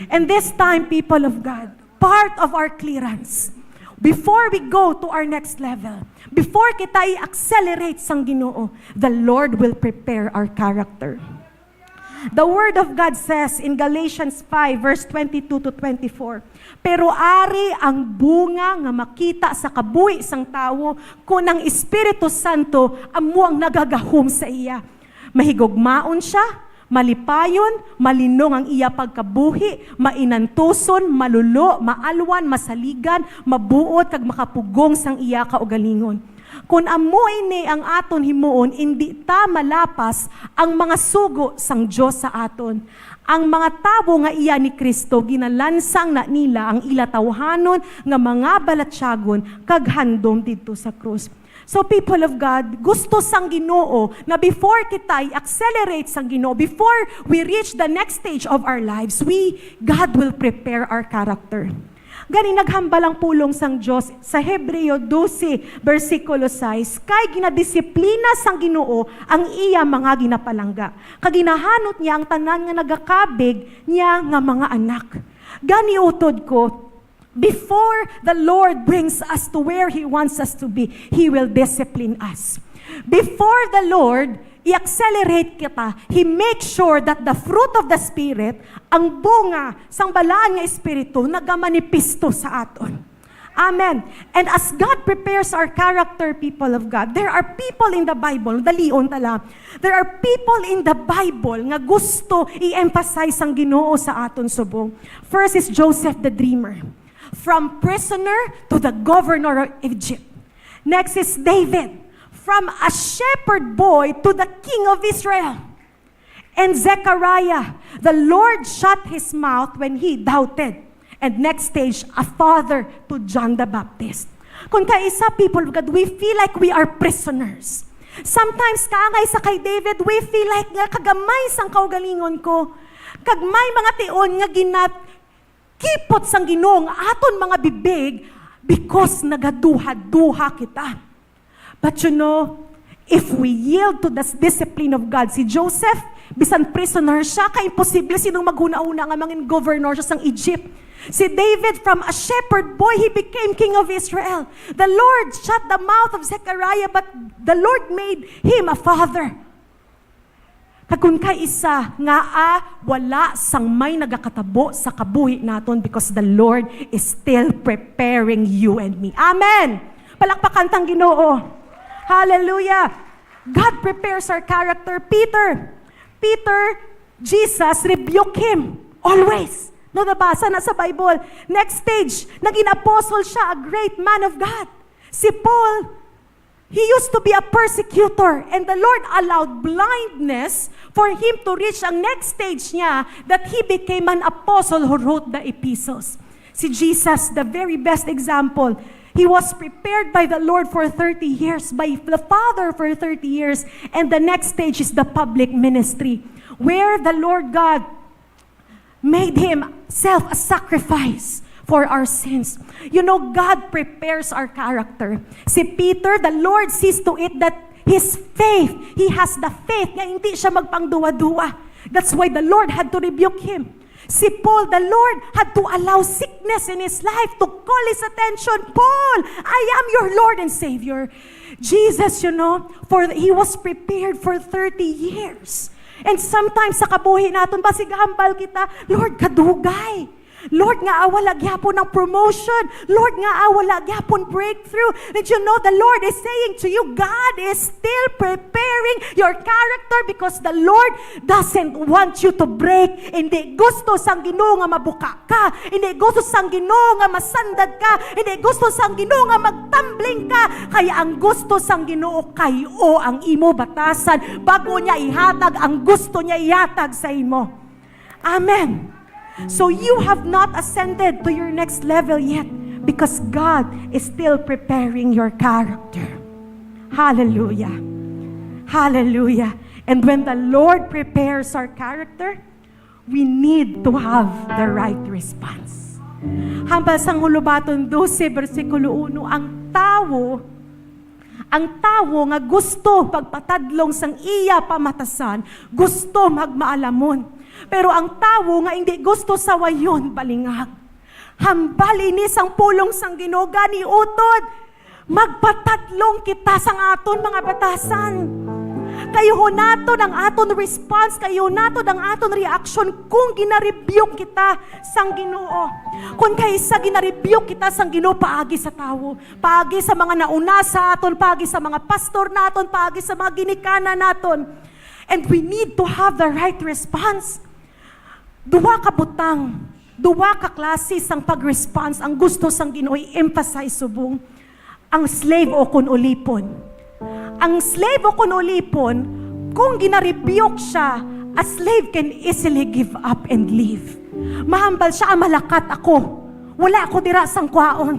And this time, people of God, part of our clearance, before we go to our next level, before kita i-accelerate sang Ginoo, the Lord will prepare our character. The Word of God says in Galatians five, verse twenty-two to twenty-four, "Pero ari ang bunga nga makita sa kabuhi sang tawo kon ang Espiritu Santo amo ang nagagahom sa iya. Mahigugmaon siya, malipayon, malinong ang iya pagkabuhi, mainantuson, malulo, maalwan, masaligan, mabuot, kag makapugong sang iya kaugalingon. Kon amo ini ang aton himuon, indi ta malapas ang mga sugo sang Dios sa aton. Ang mga tawo nga iya ni Cristo, ginalansang na nila ang ila tawhanon nga mga balatyagon kag handom didto sa krus." So, people of God, gusto sang Ginoo na before kita i-accelerate sang Ginoo, before we reach the next stage of our lives, we, God will prepare our character. Gani, naghambal ang pulong sang Dios sa Hebreo dose, bersikulo sais, "Kay ginadisiplina sang Ginoo ang iya mga ginapalangga, kag ginahanot niya ang tanan nga nagakabig niya nga mga anak." Gani, utod ko, before the Lord brings us to where He wants us to be, He will discipline us. Before the Lord i-accelerate kita, He make sure that the fruit of the Spirit, ang bunga sang balaan nga Espiritu, nagamanipisto sa aton. Amen. And as God prepares our character, people of God, there are people in the Bible, dalion ta lang, there are people in the Bible nga gusto i-emphasize sang Ginoo sa aton subong. First is Joseph the Dreamer. From prisoner to the governor of Egypt. Next is David. From a shepherd boy to the king of Israel. And Zechariah, the Lord shut his mouth when he doubted. And next stage, a father to John the Baptist. Kung kaisa, people of God, we feel like we are prisoners. Sometimes, kaangay sa kay David, we feel like nga kagamay sang kaugalingon ko. Kag may mga tion nga ginakipot sang Ginoo ang aton mga bibig because nagaduha-duha kita. But you know, if we yield to the discipline of God, si Joseph, bisan prisoner siya, kay imposible sinong maghuna-huna nga mangin governor siya sang Egypt. Si David, from a shepherd boy, he became king of Israel. The Lord shut the mouth of Zechariah, but the Lord made him a father. Kag kung kaisa nga, ah, wala sang may nagakatabo sa kabuhi naton because the Lord is still preparing you and me. Amen! Palakpakan tang Ginoo. Hallelujah! God prepares our character. Peter, Peter, Jesus rebuke him always. No, nabasa na sa Bible. Next stage, naging apostle siya, a great man of God. Si Paul, he used to be a persecutor, and the Lord allowed blindness for him to reach ang next stage niya, that he became an apostle who wrote the epistles. Si Jesus, the very best example. He was prepared by the Lord for thirty years, by the Father for thirty years, and the next stage is the public ministry, where the Lord God made himself a sacrifice for our sins. You know, God prepares our character. Si Peter, the Lord sees to it that his faith, he has the faith nga hindi siya magpangduwa-duwa. That's why the Lord had to rebuke him. Si Paul, the Lord had to allow sickness in his life to call his attention, "Paul, I am your Lord and Savior." Jesus, you know, for he was prepared for thirty years. And sometimes sa kabuhi naton, basig hambal kita, "Lord, kadugay. Lord, nga wala gyapon ang promotion. Lord, nga wala gyapon breakthrough." Did you know the Lord is saying to you, God is still preparing your character because the Lord doesn't want you to break. Hindi gusto sang Ginoo nga mabuka ka. Hindi gusto sang Ginoo nga masandad ka. Hindi gusto sang Ginoo nga magtambling ka. Kaya ang gusto sang Ginoo, kayo ang imo batasan. Bago niya ihatag ang gusto niya ihatag sa imo. Amen. So you have not ascended to your next level yet because God is still preparing your character. Hallelujah. Hallelujah. And when the Lord prepares our character, we need to have the right response. Hambal sang Hulubaton dose, bersikulo uno, ang tawo, ang tawo nga gusto pagpatadlong sang iya pamatasan, gusto magmaalamon. Pero ang tawo nga indi gusto sawayon, balingag. Hambal ini sang pulong sang Ginoo, gani utod, magpatadlong kita sang aton mga batasan. Kayuhon naton ang aton response, kayuhon naton ang aton reaction kung ginarebuke kita sang Ginoo. Kung kaisa ginarebuke kita sang Ginoo paagi sa tawo, paagi sa mga nauna sa aton, paagi sa mga pastor naton, paagi sa mga ginikanan naton. And we need to have the right response. Duha ka butang, duha ka klase sang pag-response ang gusto sang Ginoo i-emphasize subong ang slave o kon ulipon. Ang slave o kon ulipon, kung ginarebuke siya, a slave can easily give up and leave. Mahambal siya, "Ah, malakat ako. Wala ako dira sang kwaon."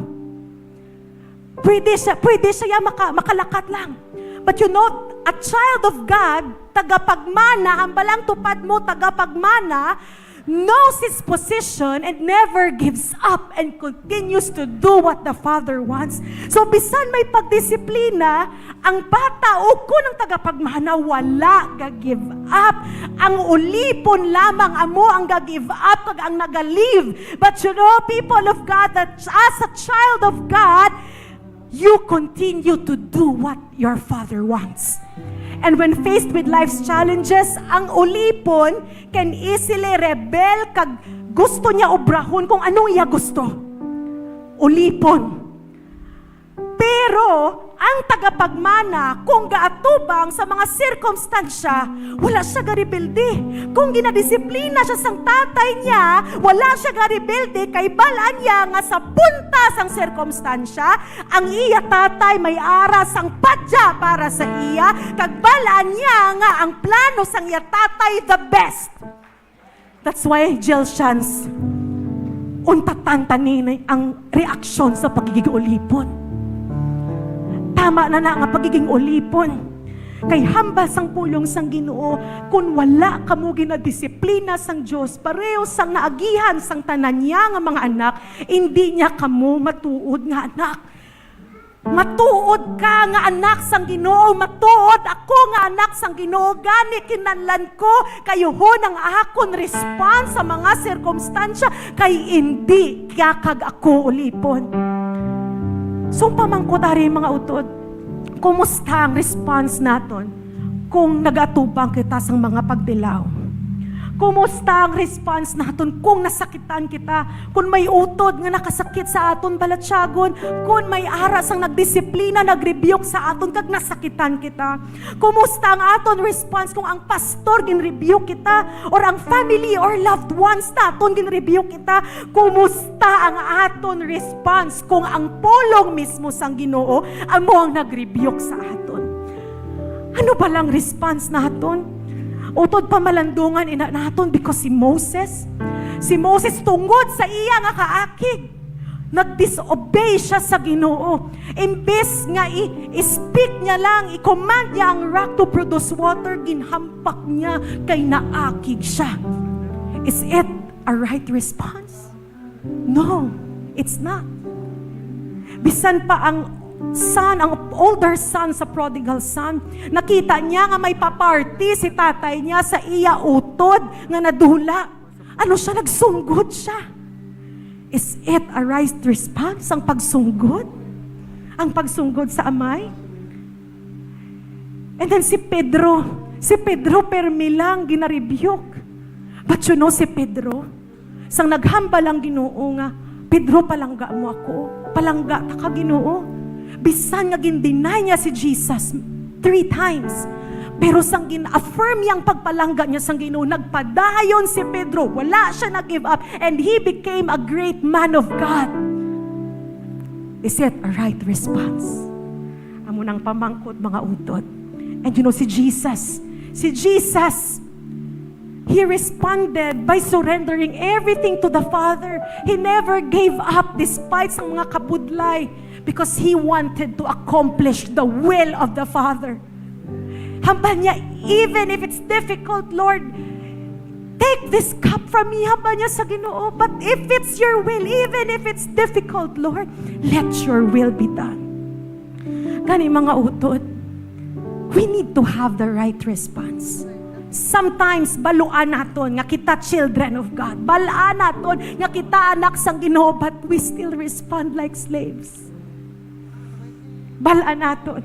Pwede siya, pwede siya maka-, makalakat lang. But you know, a child of God, tagapagmana, hambal ang tupad mo, tagapagmana, knows his position and never gives up and continues to do what the Father wants. So, bisan may pagdisiplina, ang bata o kun ang tagapagmana wala ga-give up. Ang ulipon lamang amo ang ga-give up kag ang naga-leave. But you know, people of God, that as a child of God, you continue to do what your Father wants. And when faced with life's challenges, ang ulipon can easily rebel kag gusto niya obrahon kung anong iya gusto. Ulipon. Pero Ang tagapagmana, kung gaatubang sa mga sirkumstansya, wala siya garebelde. Kung ginadisiplina siya sang tatay niya, wala siya garebelde, kay bal-an niya nga sa punta sang sirkumstansya, ang iya tatay may ara sang padya para sa iya, kag bal-an niya nga ang plano sang iya tatay the best. That's why, Gelsians, untatan ta ni ang reaksyon sa pagiging ulipon. Tama na na nga pagiging ulipon. Kay hambal sang pulong sang Ginoo, kun wala kamo ginadisiplina sang Dios, pareho sang naagihan sang tanan niya nga mga anak, indi niya kamo matuod nga anak. Matuod ka nga anak sang Ginoo, matuod ako nga anak sang Ginoo, gani kinahanglan ko kayuhon ang akon response sa mga sirkumstansya, kay indi ka kag ako ulipon. So, pamangkot ari, mga utod, kumusta ang response naton kung nagatubang kita sang mga pagtilaw? Kumusta ang response naton kung nasakitan kita? Kung may utod nga nakasakit sa aton balatyagon, kung may ara sang nagdisiplina, nagrebuke sa aton, kag nasakitan kita? Kumusta ang aton response kung ang pastor ginrebuke kita, or ang family or loved ones naton ginrebuke kita? Kumusta ang aton response kung ang pulong mismo sang Ginoo amo ang nagrebuke sa aton? Ano ba lang response naton? Utod pa malandungan ina naton, because si Moses, si Moses, tungod sa iya nga kaakig, nag-disobey siya sa Ginoo. Imbes nga i-, i-speak niya lang, i-command niya ang rock to produce water, ginhampak niya kay naakig siya. Is it a right response? No, it's not. Bisan pa ang son, ang older son sa prodigal son, nakita niya nga may paparti si tatay niya sa iya utod nga nadula. Ano siya? Nagsunggod siya. Is it a right response, ang pagsunggod? Ang pagsunggod sa amay? And then si Pedro, si Pedro permi lang ginarebuke. But you know si Pedro, sang naghambal ang Ginoo nga, "Pedro, palangga mo ako. Palangga ta ka, Ginoo." Bisan nga gin-deny niya si Jesus three times, pero sang gin-affirm niya ang pagpalangga niya sang Ginoo, nagpadayon si Pedro. Wala siya nag-give up, and he became a great man of God. Is it a right response? Amo nang pamangkot, mga utod. And you know, si Jesus, si Jesus, he responded by surrendering everything to the Father. He never gave up despite sa mga kabudlay, because he wanted to accomplish the will of the Father. Hambal niya, "Even if it's difficult, Lord, take this cup from me." Hambal niya sa Ginoo, "But if it's your will, even if it's difficult, Lord, let your will be done." Gani, mga utod, we need to have the right response. Sometimes, baluan naton nga kita children of God. Balaan naton nga kita anak sang Ginoo, but we still respond like slaves. Balaan naton.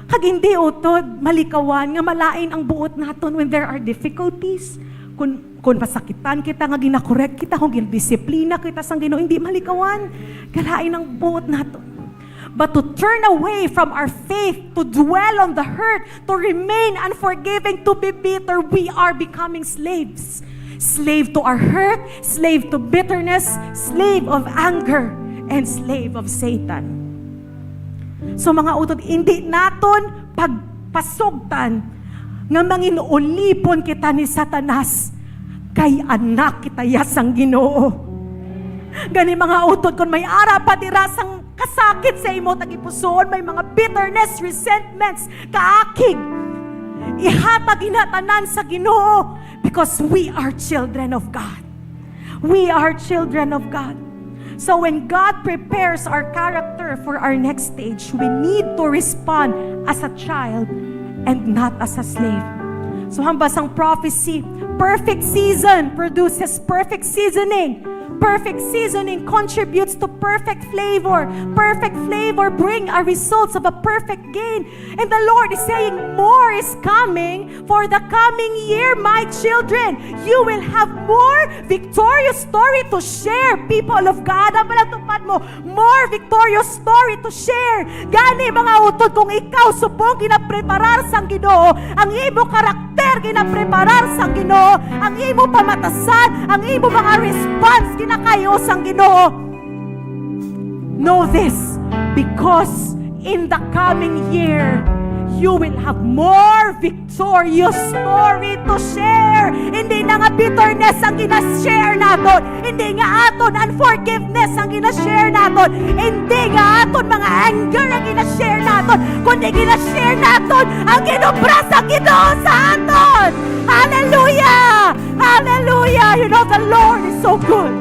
Kag hindi, utod, malikawan nga malain ang buot naton when there are difficulties. Kun, kun masakitan kita nga ginakorek kita, kung gindisiplina kita sang Ginoo, hindi malikawan. Galain ang buot naton. But to turn away from our faith, to dwell on the hurt, to remain unforgiving, to be bitter, we are becoming slaves. Slave to our hurt, slave to bitterness, slave of anger, and slave of Satan. So, mga utod, hindi naton pagpasugtan nga manginulipon kita ni Satanas, kay anak kita ya sang Ginoo. Gani, mga utod, kung may ara pa dira sang kasakit sa imo tagipusoon, may mga bitterness, resentments, kaakig, ihatag ina tanan sa Ginoo, because we are children of God. We are children of God. So when God prepares our character for our next stage, we need to respond as a child and not as a slave. So, hambal sang prophecy, perfect season produces perfect seasoning. Perfect seasoning contributes to perfect flavor. Perfect flavor bring a results of a perfect gain. And the Lord is saying, "More is coming for the coming year, my children. You will have more victorious story to share, people of God." Ang palatupad mo, more victorious story to share. Gani, mga utod, kung ikaw subong ginapreparar sang Ginoo, ang imo karakter ginapreparar sang Ginoo, ang imo pamatasan, ang imo mga response ginakay-o sang Ginoo. Know this, because in the coming year, you will have more victorious story to share. Hindi na nga bitterness ang gina-share naton. Hindi nga aton unforgiveness ang gina-share naton. Hindi nga aton mga anger ang gina-share naton. Kundi gina-share naton ang ginobra sa Ginoo sa aton. Hallelujah! Hallelujah! You know, the Lord is so good.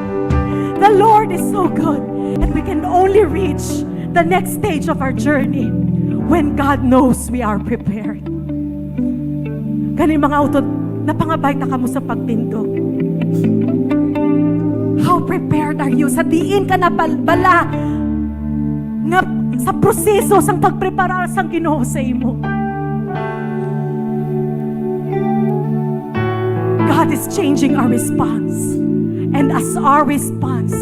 The Lord is so good. And we can only reach the next stage of our journey when God knows we are prepared. Gani, mga utod, napangabay ta kamo sa pagtindog. How prepared are you? Sa diin ka na bal-, bala nga sa proseso sang pagpreparar sang Ginoo sa imo? God is changing our response. And as our response,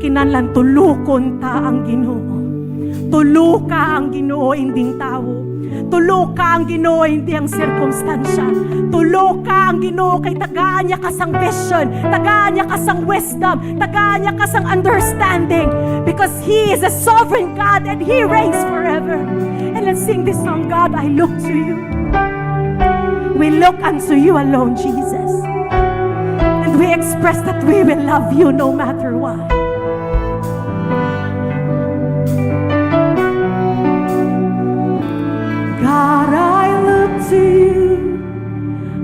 kinahanglan tulokon ta ang Ginoo. Tuloka ang Ginoo, hindi ang tawo. Tuloka ang Ginoo, hindi ang sirkumstansya. Tuloka ang Ginoo, kay tagaan niya ka sang vision, tagaan niya ka sang wisdom, tagaan niya ka sang understanding, because He is a sovereign God and He reigns forever. And let's sing this song, "God, I look to you." We look unto you alone, Jesus. And we express that we will love you no matter what. God, I look to you.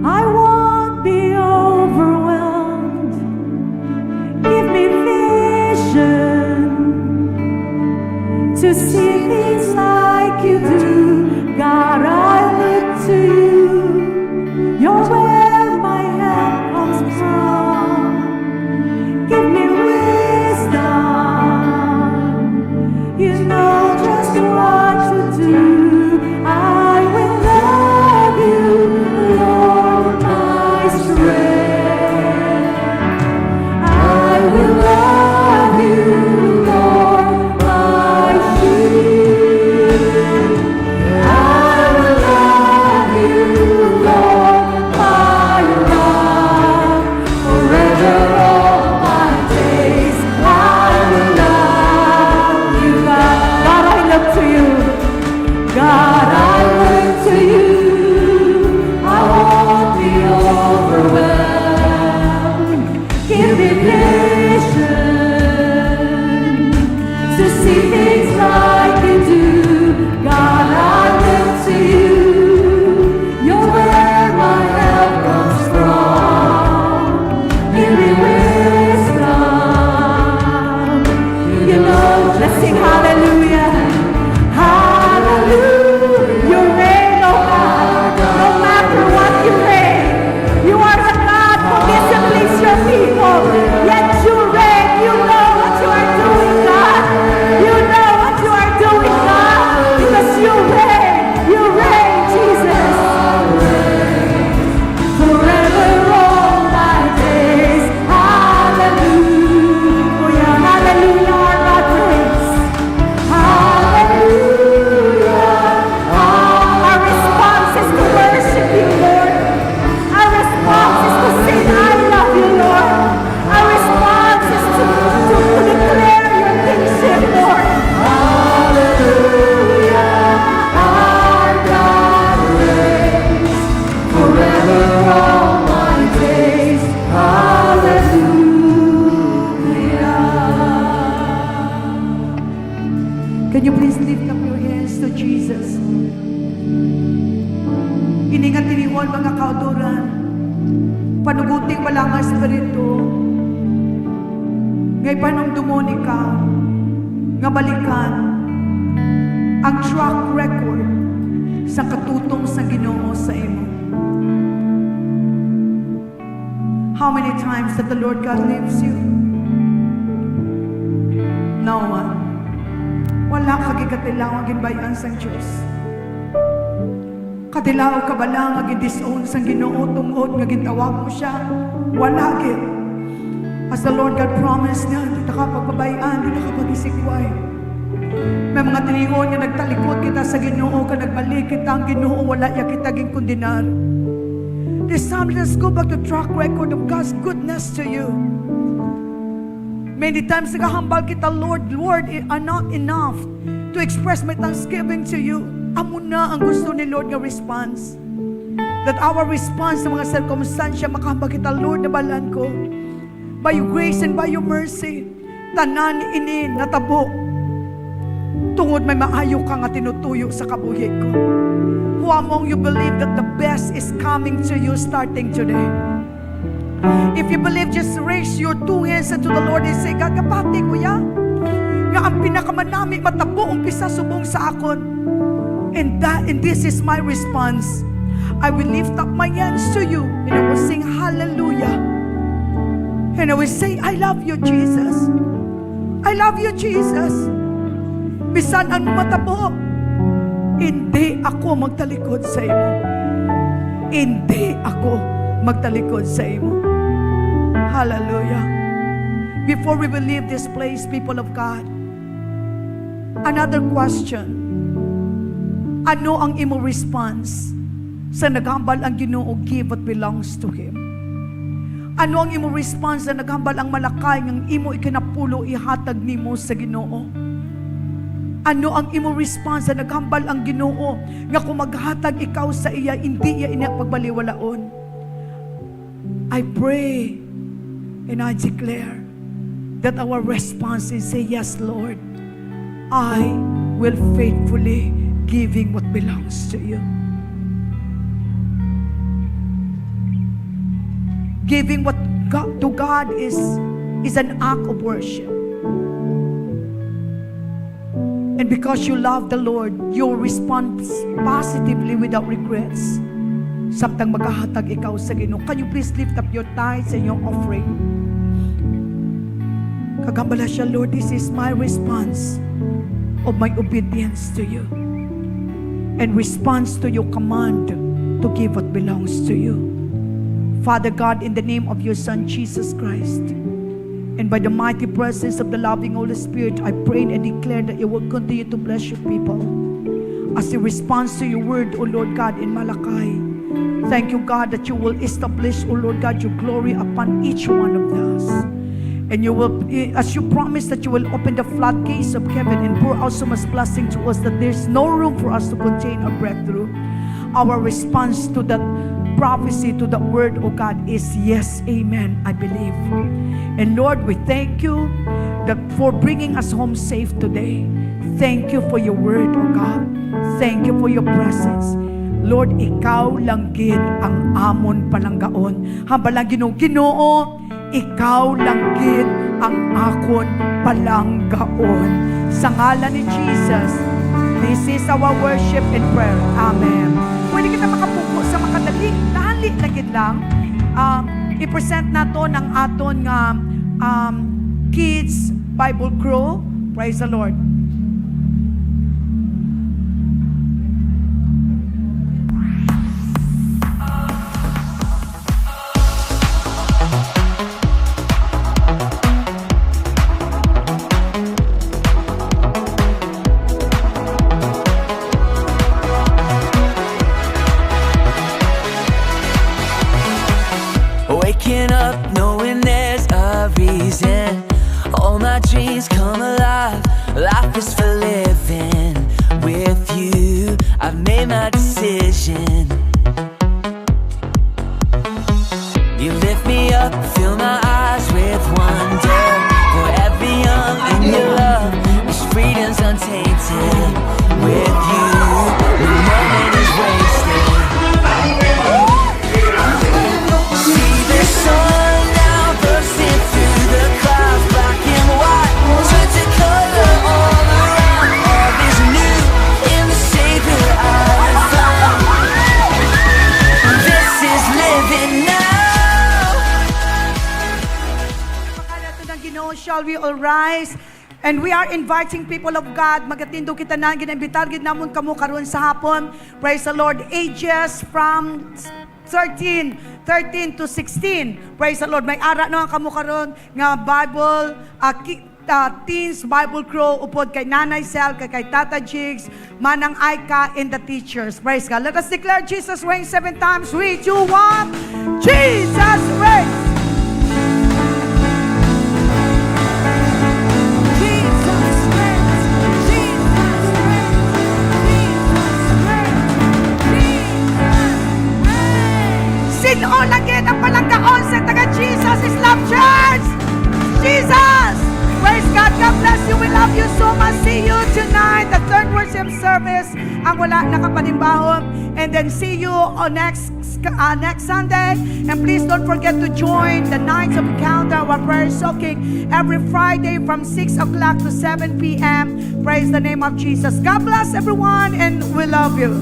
I won't be overwhelmed. Give me vision to see things like you do. God, I look to you. You're where my help comes from. Give me wisdom. You know just what to do. I will love you, Lord, my strength. I will love you, Lord, my shield. I will love you, Lord, my rock. Forever all my days, I will love you, God. God, I look to you. God, I look to you. I won't be overwhelmed. Give me vision to see things like you do. God, I look to you. You're where my help comes from. Give me wisdom. You know, let's sing hallelujah. Hallelujah. You reign, oh God. No matter what, you reign. You are the God who disciplines your people. Yet you reign. You know what you are doing, God. You know what you are doing, God. Because you reign. You reign, Jesus. Forever all my days. Hallelujah. Hallelujah, our God reigns. Hallelujah. Our response is to worship you, Lord. Our response is to sing, "I love you, Lord." Our response is to, to, to declare your kingship, Lord. Hallelujah, our God reigns forever all my days. Hallelujah. Can you please lift up your hands to Jesus? Ini nga tinuon, mga kautoran, panuguting bala nga espiritu, nga ipanumdumon ikaw nga balikan ang track record sa katutom sa Ginoo sa imo. How many times that the Lord God leaves you? Nawa, wala ka gin katilaw nga ginbay-an sang Dios. Katilaw ka bala nga gin-disown sang Ginoo tungod nga gintawag mo sia? Wala gid. As the Lord God promised nga, di ta ka pagpabay-an, di ta ka pagisikway. May mga tion nga nagtalikod kita sa Ginoo, kag nagbalik kita, ang Ginoo, wala ya kita ginkondenar. This time, let's go back to track record of God's goodness to you. Many times nagahambal kita, "Lord, Lord, I- I'm not enough to express my thanksgiving to you." Amo na ang gusto ni Lord nga response. That our response sa mga sirkumstansya, makahambal kita, "Lord, nabalaan ko, by your grace and by your mercy, tanan ini natabo tungod may maayo ka nga tinutuyo sa kabuhi ko." Who among you believe that the best is coming to you starting today? If you believe, just raise your two hands unto the Lord and say, "God, kapati ko ya nga ang pinakamanami matabo umpisa subong sa akon. And that, and this is my response. I will lift up my hands to you and I will sing hallelujah. And I will say, 'I love you, Jesus. I love you, Jesus.' Bisan ano matabo, hindi ako magtalikod sa imo. Hindi ako magtalikod sa imo." Hallelujah. Before we will leave this place, people of God, another question. Ano ang imo response sa naghambal ang Ginoo, "Give what belongs to Him"? Ano ang imo response sa naghambal ang Malachi nga ang imo ikinapulo ihatag nimo sa Ginoo? Ano ang imo response sa naghambal ang Ginoo nga kung maghatag ikaw sa iya, indi iya ina pagbaliwalaon? I pray and I declare that our response is say, "Yes, Lord, I will faithfully giving what belongs to you." Giving what God, to God is, is an act of worship. And because you love the Lord, you will respond positively without regrets. Samtang magahatag ikaw sa Ginoo, can you please lift up your tithes and your offering? Kag hambala siya, "Lord, this is my response of my obedience to you and response to your command to give what belongs to you." Father God, in the name of your Son, Jesus Christ, and by the mighty presence of the loving Holy Spirit, I pray and declare that you will continue to bless your people as they respond to your word, O Lord God, in Malachi. Thank you, God, that you will establish, O Lord God, your glory upon each one of us. And you will, as you promise that you will open the floodgates of heaven and pour out so much blessing to us that there's no room for us to contain our breakthrough. Our response to that prophecy, to that word, O God, is yes, amen, I believe. And Lord, we thank you that for bringing us home safe today. Thank you for your word, O God. Thank you for your presence. Lord, ikaw lang gid ang amon palanggaon. Hambal ang Ginoo, Ginoo, ikaw lang gid ang akon palanggaon. Sa ngalan ni Jesus, this is our worship and prayer. Amen. Pwede kita makapupo sa makadali, dali lang gid lang. Um, i-present nato ang aton nga, um, kids Bible Crew. Praise the Lord. Waking up knowing there's a reason. All my dreams come alive. Life is for living. With you, I've made my decision. You lift me up, fill my eyes with wonder. For every young in your love, this freedom's untainted. With you, no moment is wasted. See the sun now bursting through the clouds, black and white turn to color all around. All is new in the Savior I have found. This is living now. Sa pangalan ng Ginoo, shall we all rise? And we are inviting, people of God, magatindog kita na, ginaimbitar gid namon kamo karon sa hapon. Praise the Lord. Ages from thirteen, thirteen to sixteen. Praise the Lord. May ara na kamo karon nga Bible, ah, ki-, ah, teens Bible crew, upod kay Nanay Cel, kay, kay Tata Jigs, Manang Aika, and the teachers. Praise God. Let us declare Jesus reigns seven times. Three, two, one. Jesus reigns. Jesus reigns. Jesus reigns. Jesus reigns. Jesus reigns. Sin-o lagi ang palanggaon sa taga Jesus is Love Church? Jesus! Praise God. God bless you. We love you so much. See you tonight, the third worship service. Ang wala nakapanimbahon. And then see you on next uh, next Sunday. And please don't forget to join the Nights of Encounter, our prayer soaking every Friday from six o'clock to seven p.m. Praise the name of Jesus. God bless everyone, and we love you.